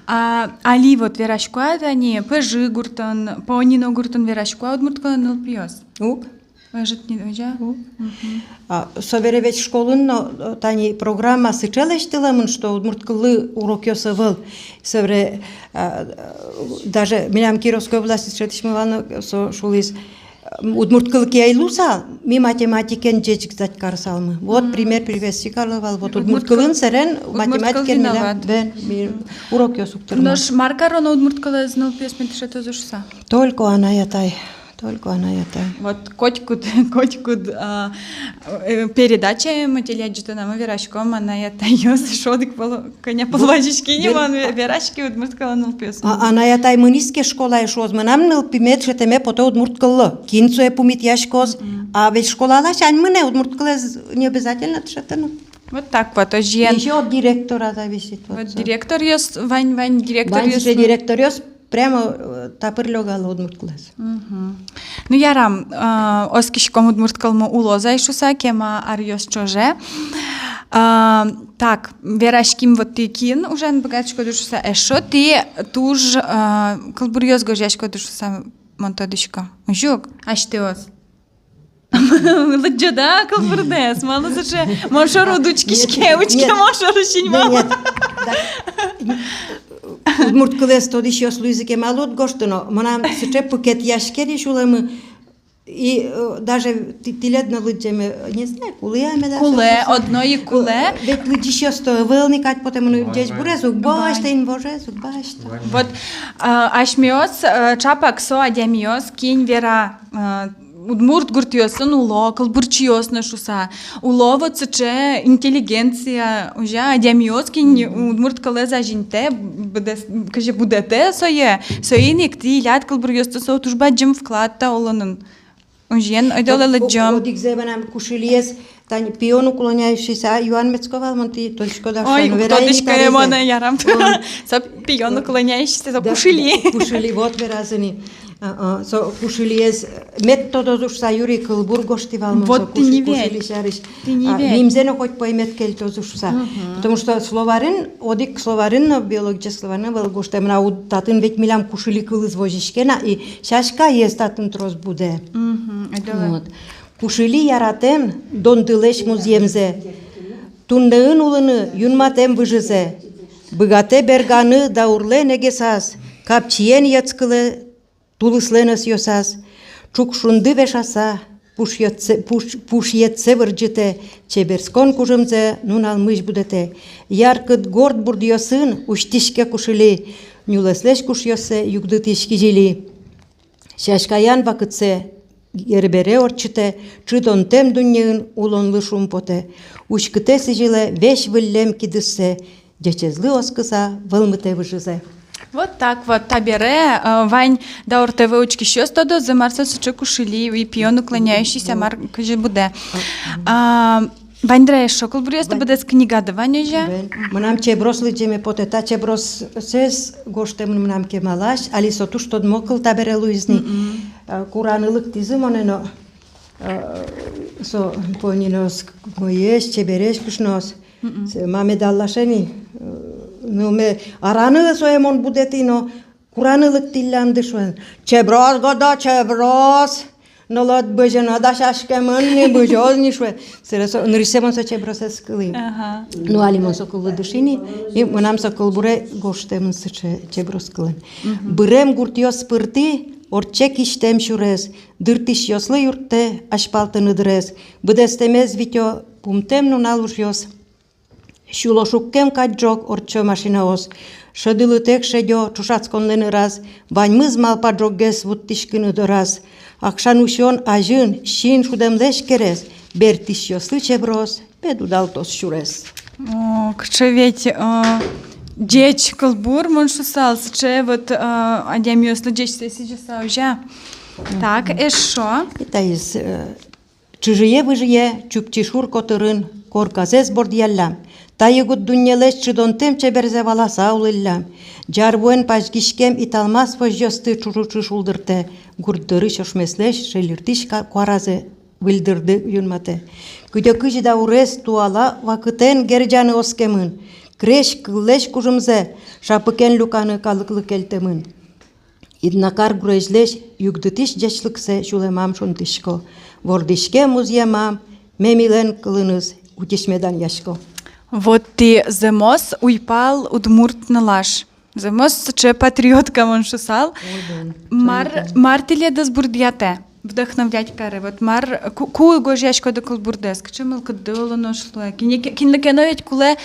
А али вот верасько-а тани Пӧжы гуртын, Понино гуртын верасько-а удмурт кылын нылпиос? Уг. Ӧжыт ни, озьы-а? Уг. Мгм. А, собере ведь школын но, э, тани программа сыӵе лэсьтылэмын, что удмурт кыллы урокъёс ӧвӧл. Собере, а, э, даже милям Кировской областьысь дышетӥсьмы вал но, со шуиз, удмурт кыл ке ӧй луысал, ми математикен ӟеч ик сдать карысалмы. Вот пример привести карылӥ вал. Вот удмурт кылын сэрен математикен милям, бен, ми урокъёс уг тырмы. Нош мар кароно удмурт кылэз нылпиос мед дышетозы шуса? Только анай-атай. Только анай-атай. Вот котькуд, котькуд, а, э, передачаямы, телеадӟытонамы вераськом, анай-атайёс, шуо дык, пол-, кӧня пол вазиське ни, мон ве-, вераськи удмурт кылын нылпиосын. А, анай-атай мынӥз ке школае, шуоз: мынам нылпиме дышетэме потэ удмурт кыллы. Кин сое пумитъяськоз? А ведь школаласянь мынэ, удмурт кылэз не обязательно дышетыны. Вот так вот, озьыен. Ещё от директора зависит. Вот, вот со. Директоръёс, вань, вань директоръёс. Вань сыӵе директоръёс, прямо, э, тапыр лёгало удмурт кылэз. Мгм. Ну, ярам, э, оскиськом, удмурт кылмы улоз ай шуса кема аръёс ӵоже. Э, так, вераським, вот тӥ кин ужаны быгатӥськоды шуса, эшшо тӥ туж, э, кылбуръёс гожъяськоды шуса мон тодӥсько. Озьы ук, асьтэос. Лыдӟоды-а кылбурдэс? Малы сыӵе? Мон шоры уд учкиське, учке, мон шоры синмам. Нет, нет. Удмурт кылэз тодӥсьёс луизы ке, малы уд гожты но? Мынам сыӵе пыкетъяське ни сюлэмы. И, э, даже тӥ-, тӥледлы но лыдӟеме, не знаю, кулэ-а меда. Кулэ, одно ик кулэ. Э, ведь лыдӟисьёс-то ӧвӧл ни кадь потэ, мыным ӟечбурез уг басьтэ, инвожез уг басьтэ. Вот, э, асьмеос, э, чапак со адямиос, кин вера, э, удмурт гуртъёсын уло кылбурчиос но шуса. Уло вот сыӵе интеллигенция, озьы-а, адямиос, кин удмурт кылэз азинтэ, быдэс-, кызьы будэтэ сое, соин ик тӥляд кылбуръёсты со туж бадӟым вклад та улонын. Озьыен, ойдолэ лыдӟом. Одӥгзэ мынам кушылиез, тани пион уклоняющийся, юан медӥсько вал мон, тӥ тодӥськоды-а? Ой, уг тодӥськы, мон, ярам. Со пион уклоняющийся, со кушыли. Кушыли, вот веразы ни. А, а, со кушылиез мед тодозы шуса, юри кылбур гожтӥ вал мон со кушыли сярысь. Тӥни ведь. А, нимзэ но коть пӧй мед кельтозы шуса. Мгм. Потому что словарьын, одӥг словарьын но, биологический словарьын но ӧвӧл гожтэмын, а уд-, татын ведь милям кушыли кылыз возиське на, и сяськаез татын трос будэ. Мгм, это да. Вот. Кушыли яратэм, донтылэсь музъемзэ. Туннэын улыны юнматэм выжызэ. Быгатэ берганы даурлэн эгесаз, капчиен йӧтскылэ тулыслэн ӧсъёсаз, ӵукшунды вешаса, пушъетсэ, пуш-, пушъетсэ вырӟытэ, чеберскон кужымзэ нуналмысь будэтэ. Яркыт горд бурдъёсын усьтӥське кушыли, нюлэслэсь кушъёссэ югдытӥсь кизили. Сяськаян вакытсэ Гербере ортчытэ, чыдонтэм дуннеын улонлы шумпотэ. Уськытэ сӥзьылэ весь выллем кидыссэ, ӟечезлы оскыса вӧлмытэ выжызэ. Вот так вот, табере, э, вань Даур ТВ учкисьёс тодозы, мар со сыӵе кушыли, и пион уклоняющийся, мар, кызьы будэ. А, Вань дыр-а эшшо кылбуръёсты? Вань. Быдэс книгады вань, озьы-а? Вань. Мынам чеброс лыдӟеме потэ, та чебросэз гожтэмын мынам кемалась, али со туж тодмо кыл табере луиз ни. Мгм. А, кураны лыктӥзы монэ но, а, со пониноос, умоесь, чебересь кышноос. Мгм. Со, ма медаллы шуэ ни, э, ну, ме араны сое мон будэтӥ но, кураны лыктӥллям ды шуэн. Чеброс, годо, чеброс. Нылыд бызьыны дасяськемын ни, бызёз ни шуэ. Сэре со, нырысьсэ мон со чебросэз кылӥ. Ага. Ну, али мон со кыллы дыши ни, и мынам со кылбуре гожтэмын сыӵе чеброс кылын. Мгм. Бырем гуртъёс пыртӥ ортче кисьтэм сюрес, дыртӥсьёслы юрттэ азьпалтыны дырез, быдэстэмез витё пумтэм нунал ужъёс. Сюло шуккем кадь ӝог ортчо машинаос. Шӧдылытэк шедё ӵошатсконлэн ыраз, ваньмыз малпа ӝоггес вуттӥськыны дораз. Акшан усён азьын син шудэмлэсь керез, бертӥсьёслы чеброс мед удалтоз сюрес. О, кыӵе ведь, э, ӟеч кылбур, мон шуысал, сыӵе вот, э, адямиослы ӟечсэ сӥзьыса, озьы-а? Так, эшшо. Таиз, э, чыжые-выжые Чупчи шур котырын корказэс бордъяллям. Та югыт дуннелэсь чидонтэм чеберзэ валаса улӥллям. Ӟар вуэн пазьгиськем италмас возьёсты ӵуж-ӵуж шулдыртэ, гурт дорысь ошмеслэсь шельыртӥсь ка-, куаразэ выльдырды юнматэ. Кыдёкысь даурез туала вакытэн герӟаны оскемын, крезь кыллэсь кужымзэ шапыкен люканы калыклы кельтэмын. Иднакар гурезьлэсь югдытӥсь ӟечлыксэ сюлэмам шунтӥсько. Вордӥське музъемам, мемилэн кылыныз утись меданъясько. Вот тӥ зэмос уйпал удмурт нылаш. Зэмос сыӵе патриотка, мон шуысал. Ой, бен, мар, абсолютно. Мар тӥледыз бурдъятэ, вдохновлять каре? Вот мар, ку-, ку гожъяськоды кылбурдэс, кыӵе мылкыдды, оло нош луэ. Кинлы ке-, кинлы ке но ведь кулэ,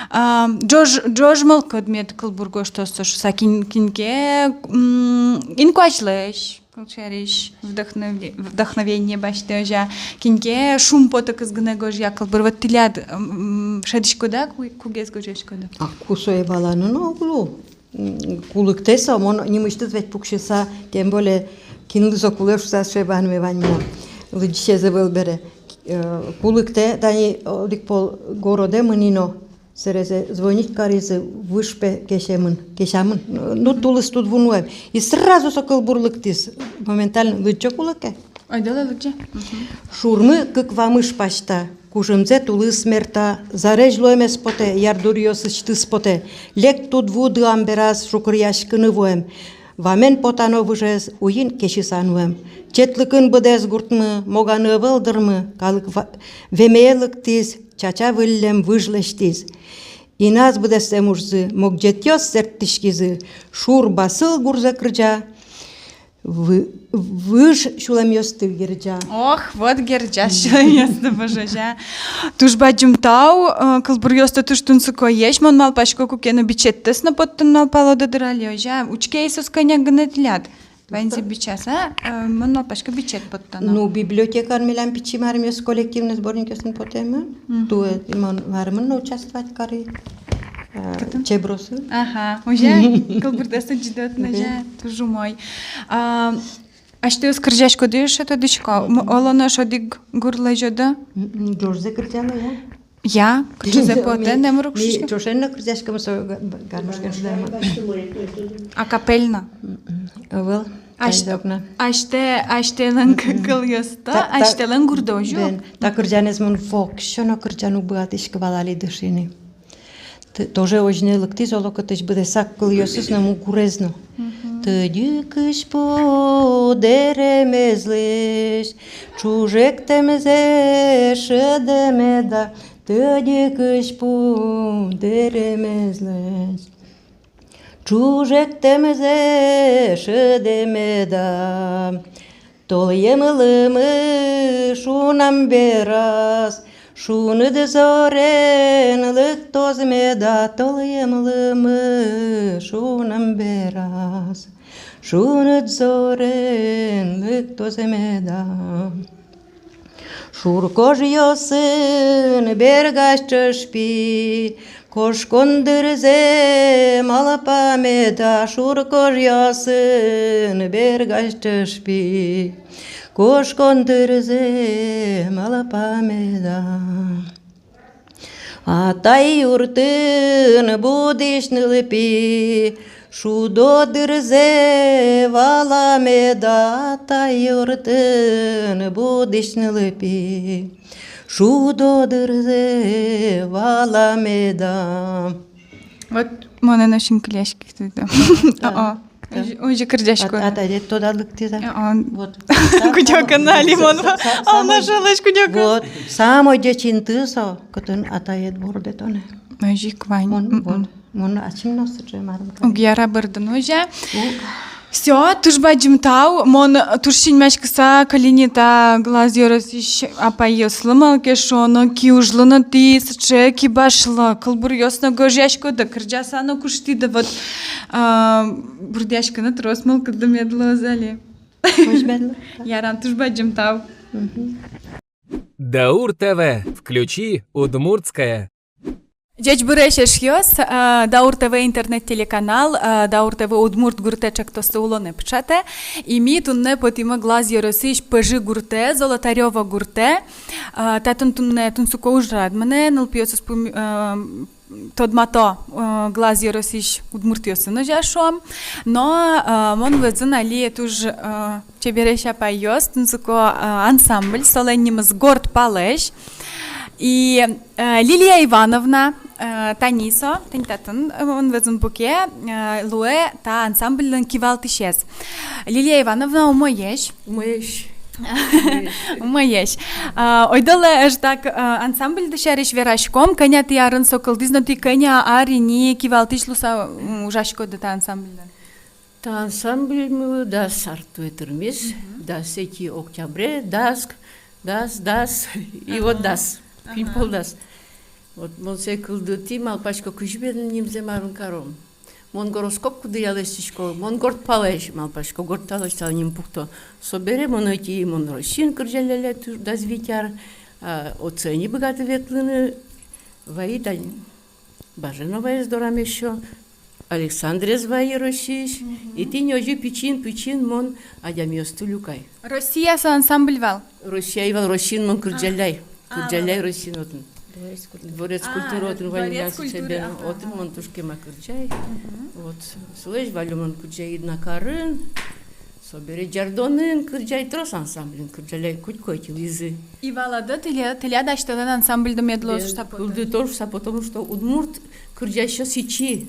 а, ӝож, ӝож мылкыд, мед кылбур гожтоз со шуыса, кин, кин ке, м, инкуазьлэсь, кылсярысь, вдохнове-, вдохновение басьтэ, озьы-а, кин ке шумпотыкыз гинэ гожъя кылбур. Вот тӥляд, м, шӧдӥськоды-а, ку-, кугес гожъяськоды? А ку сое валаны но уг лу. М, ку лыктэ со, мон нимысьтыз ведь пуксьыса, тем более, кинлы со кулэ шуыса, шӧдӥсько ваньмы, ваньмы. Лыдӟисез ӧвӧл бере. Э, ку лыктэ, тани, э, одӥг пол городэ мынӥ но, сэрезэ звонить каризы, выж, пе, кесямын, кесямын. Ну, тулыс тудву нуэм. И сразу со кылбур лыктӥз. Моментально лыдӟо кулэ ке. Ойдолэ лыдӟы. Мгм. Шурмы кык вамыш пасьта, кужымзэ тулыс мерта, зарезь луэмез потэ, ярдуръёсысьтыз потэ. Лек тудву дыам бераз, шукыръяськыны вуэм. Вамен потано выжез, уйин кесьыса нуэм. Четлыкын быдэс гуртмы, моганы ӧвӧл дырмы, калык ва-, вемее лыктӥз, чача выллем выж лэсьтӥз. Иназ быдэстэм ужзы, могӟетъёс сэрттӥськизы, шур басыл гурзэ кырӟа. Вы-, выж сюлэмъёсты герӟа. Ох, вот герӟа сюлэмъёсты выж, озьы-а. Туж бадӟым тау, э, кылбуръёсты туж тунсыкоесь, мон малпасько, куке но бичеттэс но поттыны малпалоды дыр али, озьы-а. Учке ай соос кӧня гинэ тӥляд. Ваньзэ бичаса, э, мон малпасько, бичет поттоно. Ну, библиотекаын милям пичи марымъёс коллективный сборникъёсын потэмын. Мгм. Туэ мон марымын но участвовать кари. Э, кытын? Чебросын. Ага, озьы-а, кылбурдэс лыдӟиды но, озьы-а, туж умой. А, асьтэос кырӟаськоды, эшшо тодӥсько, м, оло нош одӥг гур лэзёды? М, м, ӝожзэ кырӟало, я? Я, кыӵезэ потэ, номыр уг шуиськы. Ӵошен но кырӟаськом со га-, га-, гармошкаен шудаем. Акапельно. М-м. Ӧвӧл. Ась-, асьтэ, асьтэлэн к-, кылъёсты, та-, та-, асьтэлэн гурдоз ук. Бен, та кырӟанэз мон воксё но кырӟан уг быгатӥськы, вал али дыши ни. Т-, тоже озьы ини лыктӥз, оло кытысь, быдэсак кылъёсыз но, мугурез но. Мгм. Тӧдьы кызьпу дэремезлэсь ӵужектэмзэ шӧдэ меда, тӧдьы кызьпу дэремезлэсь ӵужектэмзэ шӧдэ меда. Толъем лымы шунам бераз, шуныт зорен лыктоз меда, толъем лымы шунам бераз, шуныт зорен лыктоз меда. Шур кожъёсын бергась ӵӧжпи, кошкон дырзэ малпа меда, шур кожъёсын бергась ӵӧжпи, кошкон дырзэ малпа меда. Атай юртын будӥсь нылпи шудо дырзэ вала меда, атай юртын будӥсь нылпи шудо дырзэ вала меда. Вот монэ но синкылиське туда. Да. О-о. Да. Озьы, озьы кырӟаськод. Ат-, атайдэ тодалык тӥ, да? О-о. Вот. Кыдёкын али мон вал, Алнашалэсь кыдёкын. Вот. Самой ӟеч инты со, кытын атаед борды тонэ. Озьы ик вань. Мон, вот. Мон ачим но сыӵе марым кари. Уг яра бӧрдыны, озьы-а? Уг. Всё, туж бадӟым тау. Мон туж синмаськыса кылӥ ни та Глаз ёросысь апайёслы, малы ке шуоно, киужлы но тӥ сыӵе кибашлы, кылбуръёс но гожъяськоды, кырӟаса но куштӥды, вот, а, бурдъяськыны трос мылкыды мед луоз али. Кузьмедлы. Ярам, туж бадӟым тау. Мгм. Даур ТВ. Включи удмуртское. Ӟечбуресь, эшъёс, а, Даур ТВ интернет-телеканал, а, Даур ТВ удмурт гуртэ ӵектосты улонэ пыӵатэ. И ми туннэ потӥмы Глаз ёросысь Пӧжы гуртэ, Золотарёво гуртэ. А, татын туннэ тунсыко ужрад мынэ, нылпиосыз пум-, а, тодмато, э, Глаз ёросысь удмуртъёсын, озьы шуом. Но, э, мон вӧзын али туж, э, чебересь апайёс, тунсыко, э, ансамбль, солэн нимыз «Горд палэзь». И, э, Лилия Ивановна, э, тани со, тани татын, э, мон вӧзын пуке, э, луэ та ансамбльлэн кивалтӥсез. Лилия Ивановна, умоесь. Умоесь. Умоесь. А, ойдолэ ӧжытак, а, ансамбльды сярысь вераськом, кӧня тӥ арын со кылдӥз, но тӥ кӧня ар ини кивалтӥсь луыса, м, ужаськоды та ансамбльлэн? Та ансамбльмылы дас ар туэ тырмиз, мгм, дас ӧтьы октябре, дас, дас, дас, и вот дас, ага, куинь пол дас. Вот мон сое кылдытӥ, малпасько, кызьы бен нимзэ марын каром. Мон гороскоп куддыръя лэсьтӥсько, мон горд палэзь, малпасько, горд палэзь, тау, ним пукто. Собере мон ӧтьы, мон Россиын кырӟалляй туж дас вить ар, а, отчы ӧй ни быгаты ветлыны, вайи тань Баженоваез дорам ещё, Александрез вайи Россиысь, мгм, и тӥни озьы пичиен-пичиен мон адямиосты люкай. Россия со ансамбль вал? Россия вал, Россиын мон кырӟалляй. А, кырӟалляй, а, Россиын отын. Дворец культуры. Дворец культуры отын вал, Дворец культуры, ага, отын мон туж кема кырӟай. Мгм. Вот. Солэсь валлё мон кырӟай «Иднакарын», собере «Ӟардонын» кырӟай, трос ансамбльын кырӟалляй, кутскиз ӧтьылӥзы. И валады, тӥля-, тӥляд асьтэлэн ансамбльды мед луоз шуса потэ? Кылдыто шуса, потому что удмурт кырӟасьёс ичи.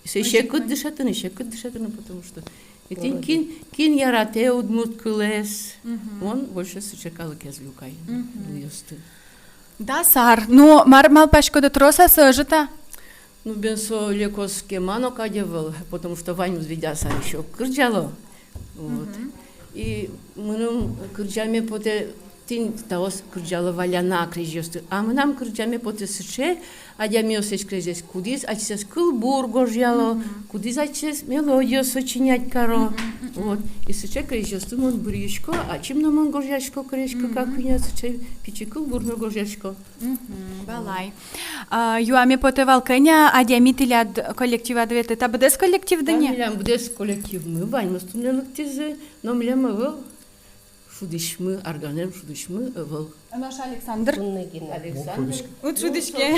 Сое секыт дышетыны, секыт дышетыны, потому что этӥ кин, кин яратэ удмурт кылэз, мгм, мон больше сыӵе калыкез люкай, мгм, нылъёсты. Дас ар. Ну, мар малпаськоды, трос-а со, ӧжыт-а? Ну, бен, со лекос кема но кадь ӧвӧл, потому что ваньмыз ведь дас ар ещё кырӟало. Вот. Мгм. И мыным кырӟаме потэ, тӥни таос кырӟало валляна крезьёсты. А мынам кырӟаме потэ сыӵе адямиослэсь крезез, кудӥз ачсэс кылбур гожъяло, мгм, кудӥз ачсэс мелодиос сочинять каро. Мгм, мгм. Вот. И сыӵе крезьёсты мон быръисько, ачим но мон гожъясько, кырӟасько, мгм, как куинь сыӵе пичи кылбур но гожъясько. Мгм, валай. А, юаме потэ вал, кӧня адями тӥляд коллективады ветлэ, та быдэс коллективды ни? Та милям быдэс коллективмы, ваньмыз туннэ лыктӥзы, но милям ӧвӧл шудӥсьмы, арганэн шудӥсьмы ӧвӧл. Нош Александр? Туннэ гинэ. Александр. Уд шудӥське.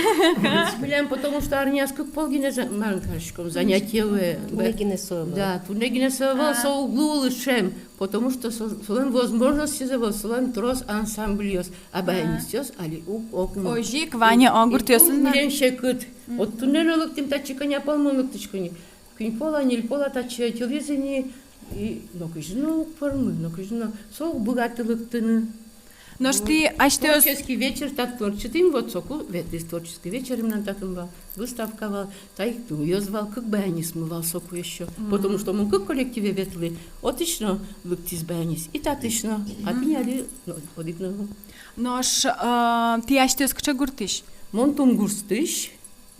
Милям, потому что арняяз кык пол гинэ за-, мар кариськом, занятие луэ. Туннэ гинэ со ӧвӧл. Да, туннэ гинэ со ӧвӧл, а, со уг луы лыдӟем, потому что со-, солэн возможностез ӧвӧл, солэн трос ансамбльёс. А баянистъёс али уг, уг но. Озьы ик вань-а гуртъёсын? Милем секыт. Мгм. Вот туннэ но лыктӥм, татчы кӧня пол мон лыктӥсько ни. Куинь пол-а, ньыль пол-а татчы ӧтьылӥзы ни. И нокызьы но уг пӧрмы, нокызьы но. Со уг быгаты лыктыны. Нош тӥ асьтэос... Творческий вечер татын ортчытӥм, вот соку ветлӥз творческий вечер, мынам татын вал, выставка вал. Та ик туйёс вал, кык баянистмы вал соку ещё. Мгм. Потому что мон кык коллективе ветлӥ, отысь но лыктӥз баянист, и татысь но, а тӥни али, ну, одӥг но. Нош, а, тӥ асьтэос кыӵе гуртысь? Мон Тум гуртысь,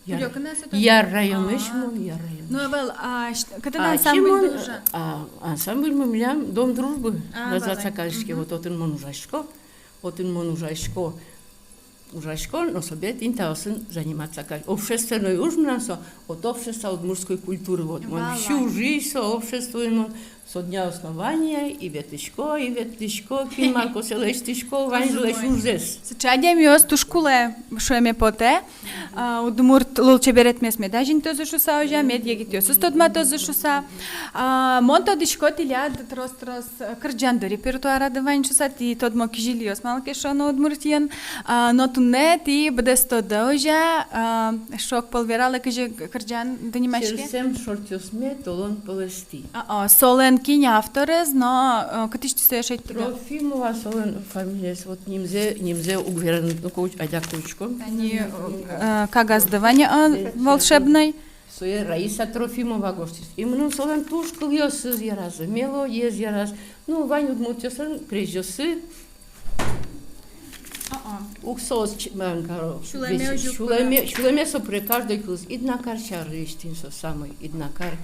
Яр-, Яр районысь мон, Яр районысь. Ну, ӧвӧл, а, ась-, кытын ансамбльды ужа? А, ансамбльмы милям «Дом дружбы» называться кариське, вот отын мон ужасько, отын мон ужасько. Ужасько, но собере тӥни таосын заниматься карисько. Общественной уж мынам со, вот общество удмуртской культуры, вот мон всю жизнь со обществоын, мон со дня основания и ветлӥсько, и ветлӥсько, кин мар косэ, лэсьтӥсько ваньзылэсь ужзэс. Сыӵе адямиос туж кулэ, шуэме потэ. А, удмурт лулчеберетмес мед азинтозы шуса, озьы-а, мед егитъёсыз тодматозы шуса. А, мон тодӥсько, тӥляд трос-трос, э, кырӟанды репертуарады вань шуса, тӥ тодмо кизилиос, малы ке шуоно, Удмуртиын. А, но туннэ тӥ быдэстоды, озьы-а, а, эшшо огпол вералэ, кызьы кырӟанды нимаське? «Сельсэм шортъёсме толон пӧлэстӥ». А, а, солэн кин авторез но, э, кытысь тӥ сое шедьтӥды? Трофимова солэн фамилиез, вот нимзэ, нимзэ уг вераны, ну, ко-, адяк учком. Тани, э, кагазды вань, э, волшебной. Сое Раиса Трофимова гожтӥз. И мыным солэн туж кылъёсыз яразы, мелодиез яразы. Ну, вань удмуртъёслэн крезьёссы. А-а. Уг соос ч-, мар каро. Сюлэме ведь озьы уг сюлэме, кылэ. Сюлэме со пыре каждой кылыз. Иднакар сярысь тӥни со самой. Иднакар,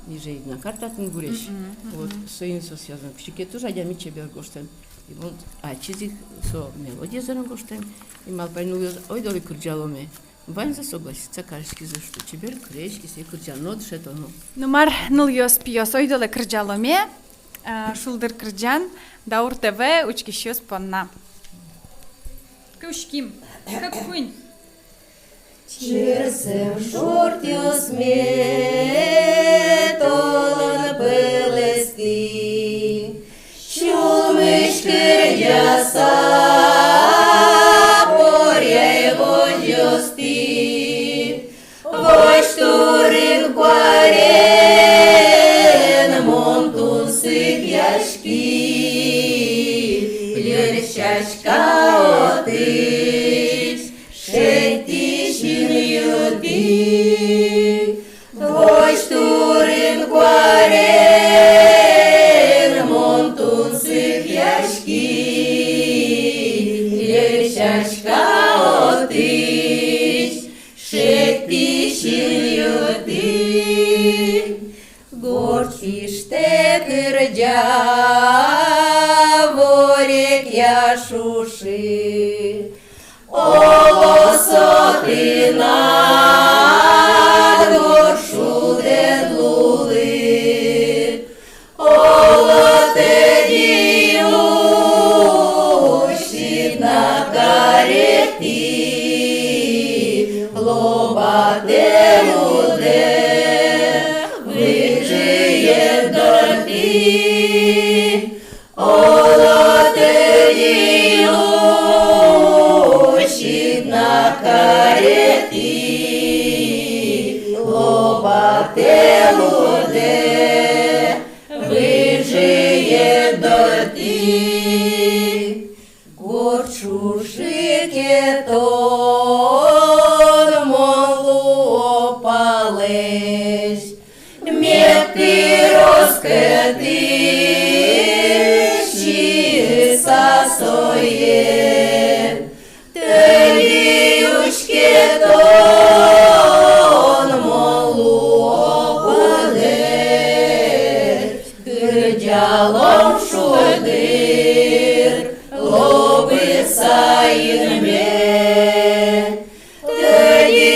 ниже Иднакар татын гурезь. Мгм, мгм. Вот, соин соос язэм. Кыӵе ке туж адями чебер гожтэм. И вот ачиз ик со мелодиез но гожтэм. И малпай, ну, ойдолэ кырӟаломе. Ваньзы согласиться кариськизы, что чебер крезь, кисэ кырӟано, дышетоно. Ну мар, нылъёс, пиос, ойдолэ кырӟаломе, а, шулдыр кырӟан, Даур ТВ учкисьёс понна. Кыӵе ке, кык, куинь. Черсэм шортъёсме толон пӧлэстӥ, сюлмысь кырӟаса, поръяй возьёстӥ. Возь турын куарен мон тунсыкъяськи, льӧльсяська отысь, шедьтӥ синъютӥ. Возь турын куарен мон тунсыкъяськи, льӧльсяська отысь, шедьтӥ синъютӥ. Горд пиштэт кырӟа, ворекъя шушы. Оло со тынад горд шулдэд лулы. Оло тӧдьы усьтыд на каретӥ, лобатэ лудэ выжыед дортӥ. Оло тӧдьы усьтыд на каретӥ, лобатэ лудэ выжыед дортӥ. Горд шушы ке тон мон луо палэзь, мед трос кӧтысь сиыса сое. Тӧдьы усь ке тон мон луо кудӥз, кырӟалом шулдыр лобыса инме. Тӧдьы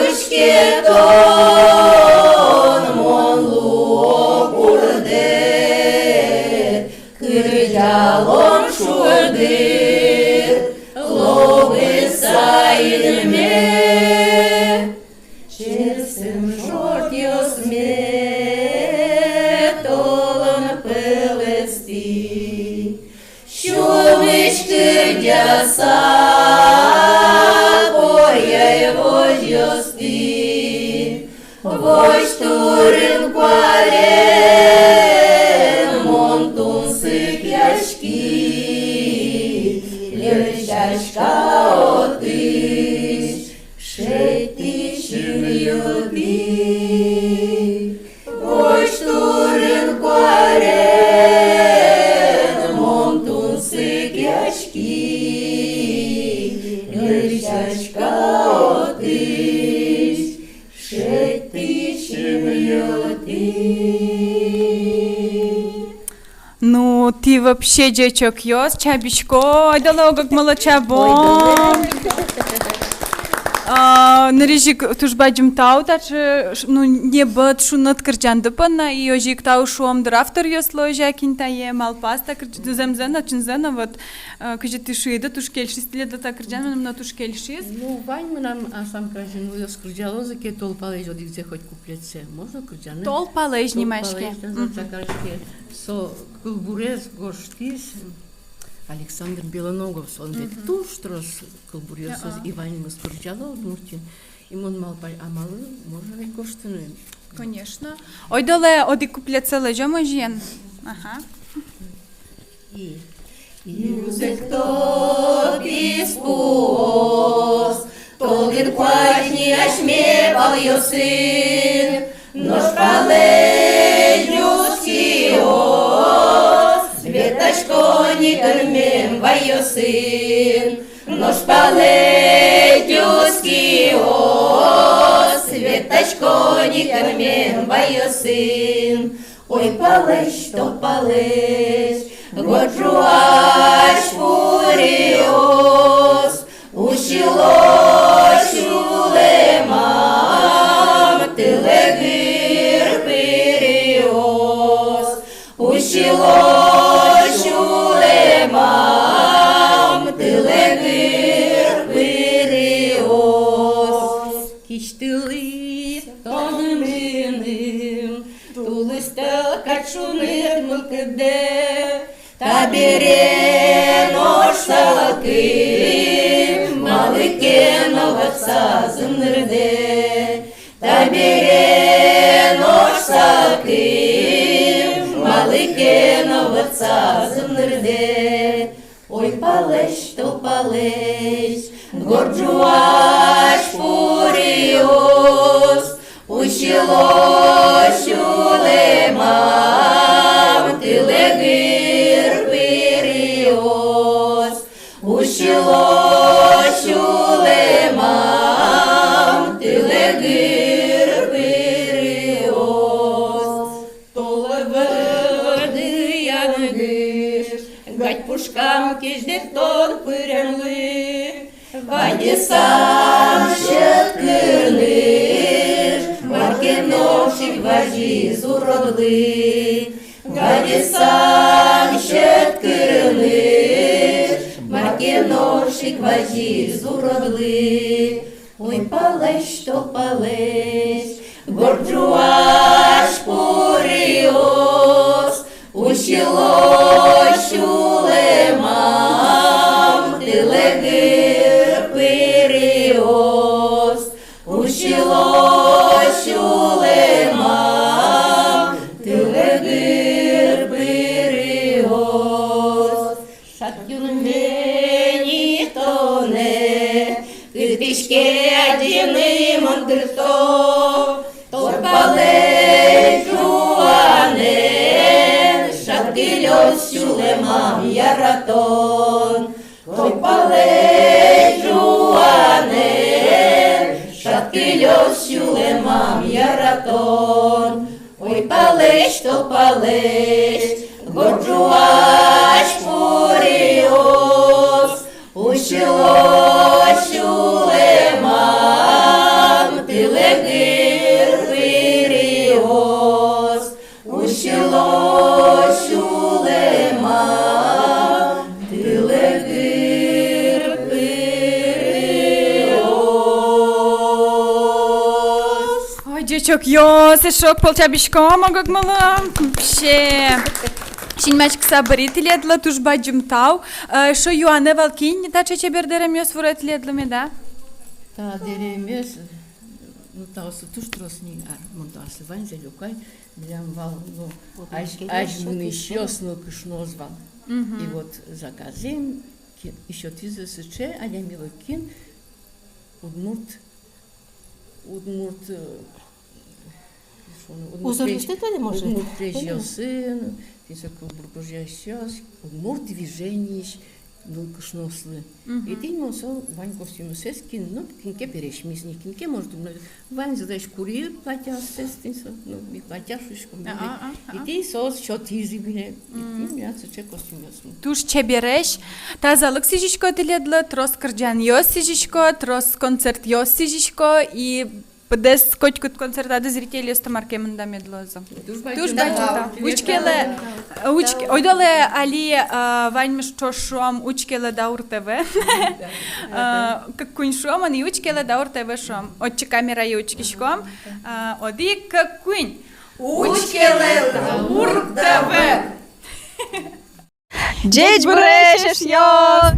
усь ке тон мон луо кудӥз, кырӟалом шулдыр лобыса инме. Черсэм шортъёсме толон пӧлэстӥ, сюлмысь кырӟаса, поръяй возьёстӥ. Возь турын куарен мон тунсыкъяськи, льӧльсяська отысь, шедьтӥ синъютӥ. Возь турын куарен мон тунсыкъяськи, льӧльсяська отысь, шедьтӥ синъютӥ. Ну, тӥ вообще ӟечокъёс, чабисько, ойдолэ ог-огмылы чабом. Ойдолэ. А, нырысь ик туж бадӟым тау таӵе, ш-, ну, небыт, шуныт кырӟанды понна, и озьы ик тау шуом дыр авторъёслы, озьы ик Интае, малпаз та кырӟ-, зэмзэ но, чынзэ но, вот, а, кызьы тӥ шуиды, туж кельшиз тӥледлы та кырӟан, мыным но туж кельшиз. Ну, вань мынам аслам кырӟанъёсы, кырӟалозы ке, «Тол палэзь» одӥгзэ хоть куплетсэ можно кырӟаны? «Тол палэзь» нимаське. «Тол палэзь», да, мгм, так кариське. Со кылбурез гожтӥз Александр Белоногов, солэн ведь, мгм, туж трос кылбуръёсыз, ага, и ваньмыз кырӟало Удмуртиын. И мон малпай, а малы, можно ведь гожтыны. Конечно. Ойдолэ одӥг куплетсэ лэзём озьыен. Ага. И. Юзэктӥськоз писпуос, толдыр куать ни асьме палъёсы. Нош палэсь ӝутскиос ветлӥсько ни кӧрмем вайёсын. Нош палэсь ӝутскиос ветлӥсько ни кӧрмем вайёсын. Ой, палэсь, тол палэсь, горд ӝуась пуриос, усьыло сюлэмам тылэ гырпыриос, усьыло сюлэмам тылэ гырпыриос. Кисьтылӥд тон мыным тулыс тӧл кадь шуныт мылкыдэ, табере нош салкым, малы ке но ватсазы нырдэ. Табере нош салкым, малы ке но ватсазы нырдэ. Ой, палэсь, тол палэсь, горд ӝуась пуриос, усьыло сюлэмам тылэ гырпыриос, усьыло сюлэмам тылэ гырпыриос. Толэвӧ, ӧды янгыш, гадь пушкам кезьыт тон пыремлы. Вадесам сьӧд кырныш, мар ке нош ик вазиз уродлы. Вадесам сьӧд кырныш, мар ке нош ик вазиз уродлы. Ой, палэсь, тол палэсь, горд ӝуась пуриос, усьыло сюлэмам тылэ гырпыриос, усьыло сюлэмам тылэ гырпыриос. Шат юнме ни тонэ кытысь ке адӟыны мон туртто. Тол палэсь ӝуанэн шат кылёз сюлэмам яратон. Тол палэсь ӝуанэн шат кылёз сюлэмам яратон. Ой, палэсь, тол палэсь, горд ӝуась пуриос, усьыло сюлэмам тылэ гырпыриос, усьыло сюлэмам тылэ гырпыриос. Ой, ӟечокъёс, эшшо ик пол чабиськом ог-огмылы. Вообще. Синмаськыса быри тӥледлы, туж бадӟым тау. Э, эшшо юанэ вал, кин таӵе чебер дэремъёс вуре тӥледлы меда? Та дэремъёс, ну, таосы туж трос ни ар, мон таосы ваньзэ люкай, милям вал, ну, азь-, азьмынӥсьёс, ну, кышноос вал. Мгм. И вот заказэм ке-, ещё тӥзы сыӵе адямилы, кин удмурт, удмурт, э, шуоно, удмурт узоръёсты, през-, то ли, может? Удмурт презьёсын, тӥни со кылбур гожъясьёс, удмурт движениысь нылкышноослы. Мгм. И тӥни мон со вань костюмъёссэс, кин, ну, кин ке пересьмиз ни, кин ке, может, ну, ваньзылэсь куриыд платьеоссэс, тӥни со, ну, ми платье шуиськом, а, а, а, и тӥни соос сётӥзы милем, и тӥни милям сыӵе костюмъёсмы. Туж чебересь. Тазалык сӥзисько тӥледлы, трос кырӟанъёс сӥзисько, трос концертъёс сӥзисько, и быдэс котькуд концертады зрительёсты мар ке мында мед луозы. Туж бадӟым тау. Учкелэ, учке-, ойдолэ али, а, ваньмыз ӵош шуом: учкелэ Даур ТВ. А, кык-куинь шуом, али учкелэ Даур ТВ шуом. Отчы камерае учкиськом. А, одӥг, кык-куинь. Учкелэ Даур ТВ. Ӟечбуресь, эшъёс!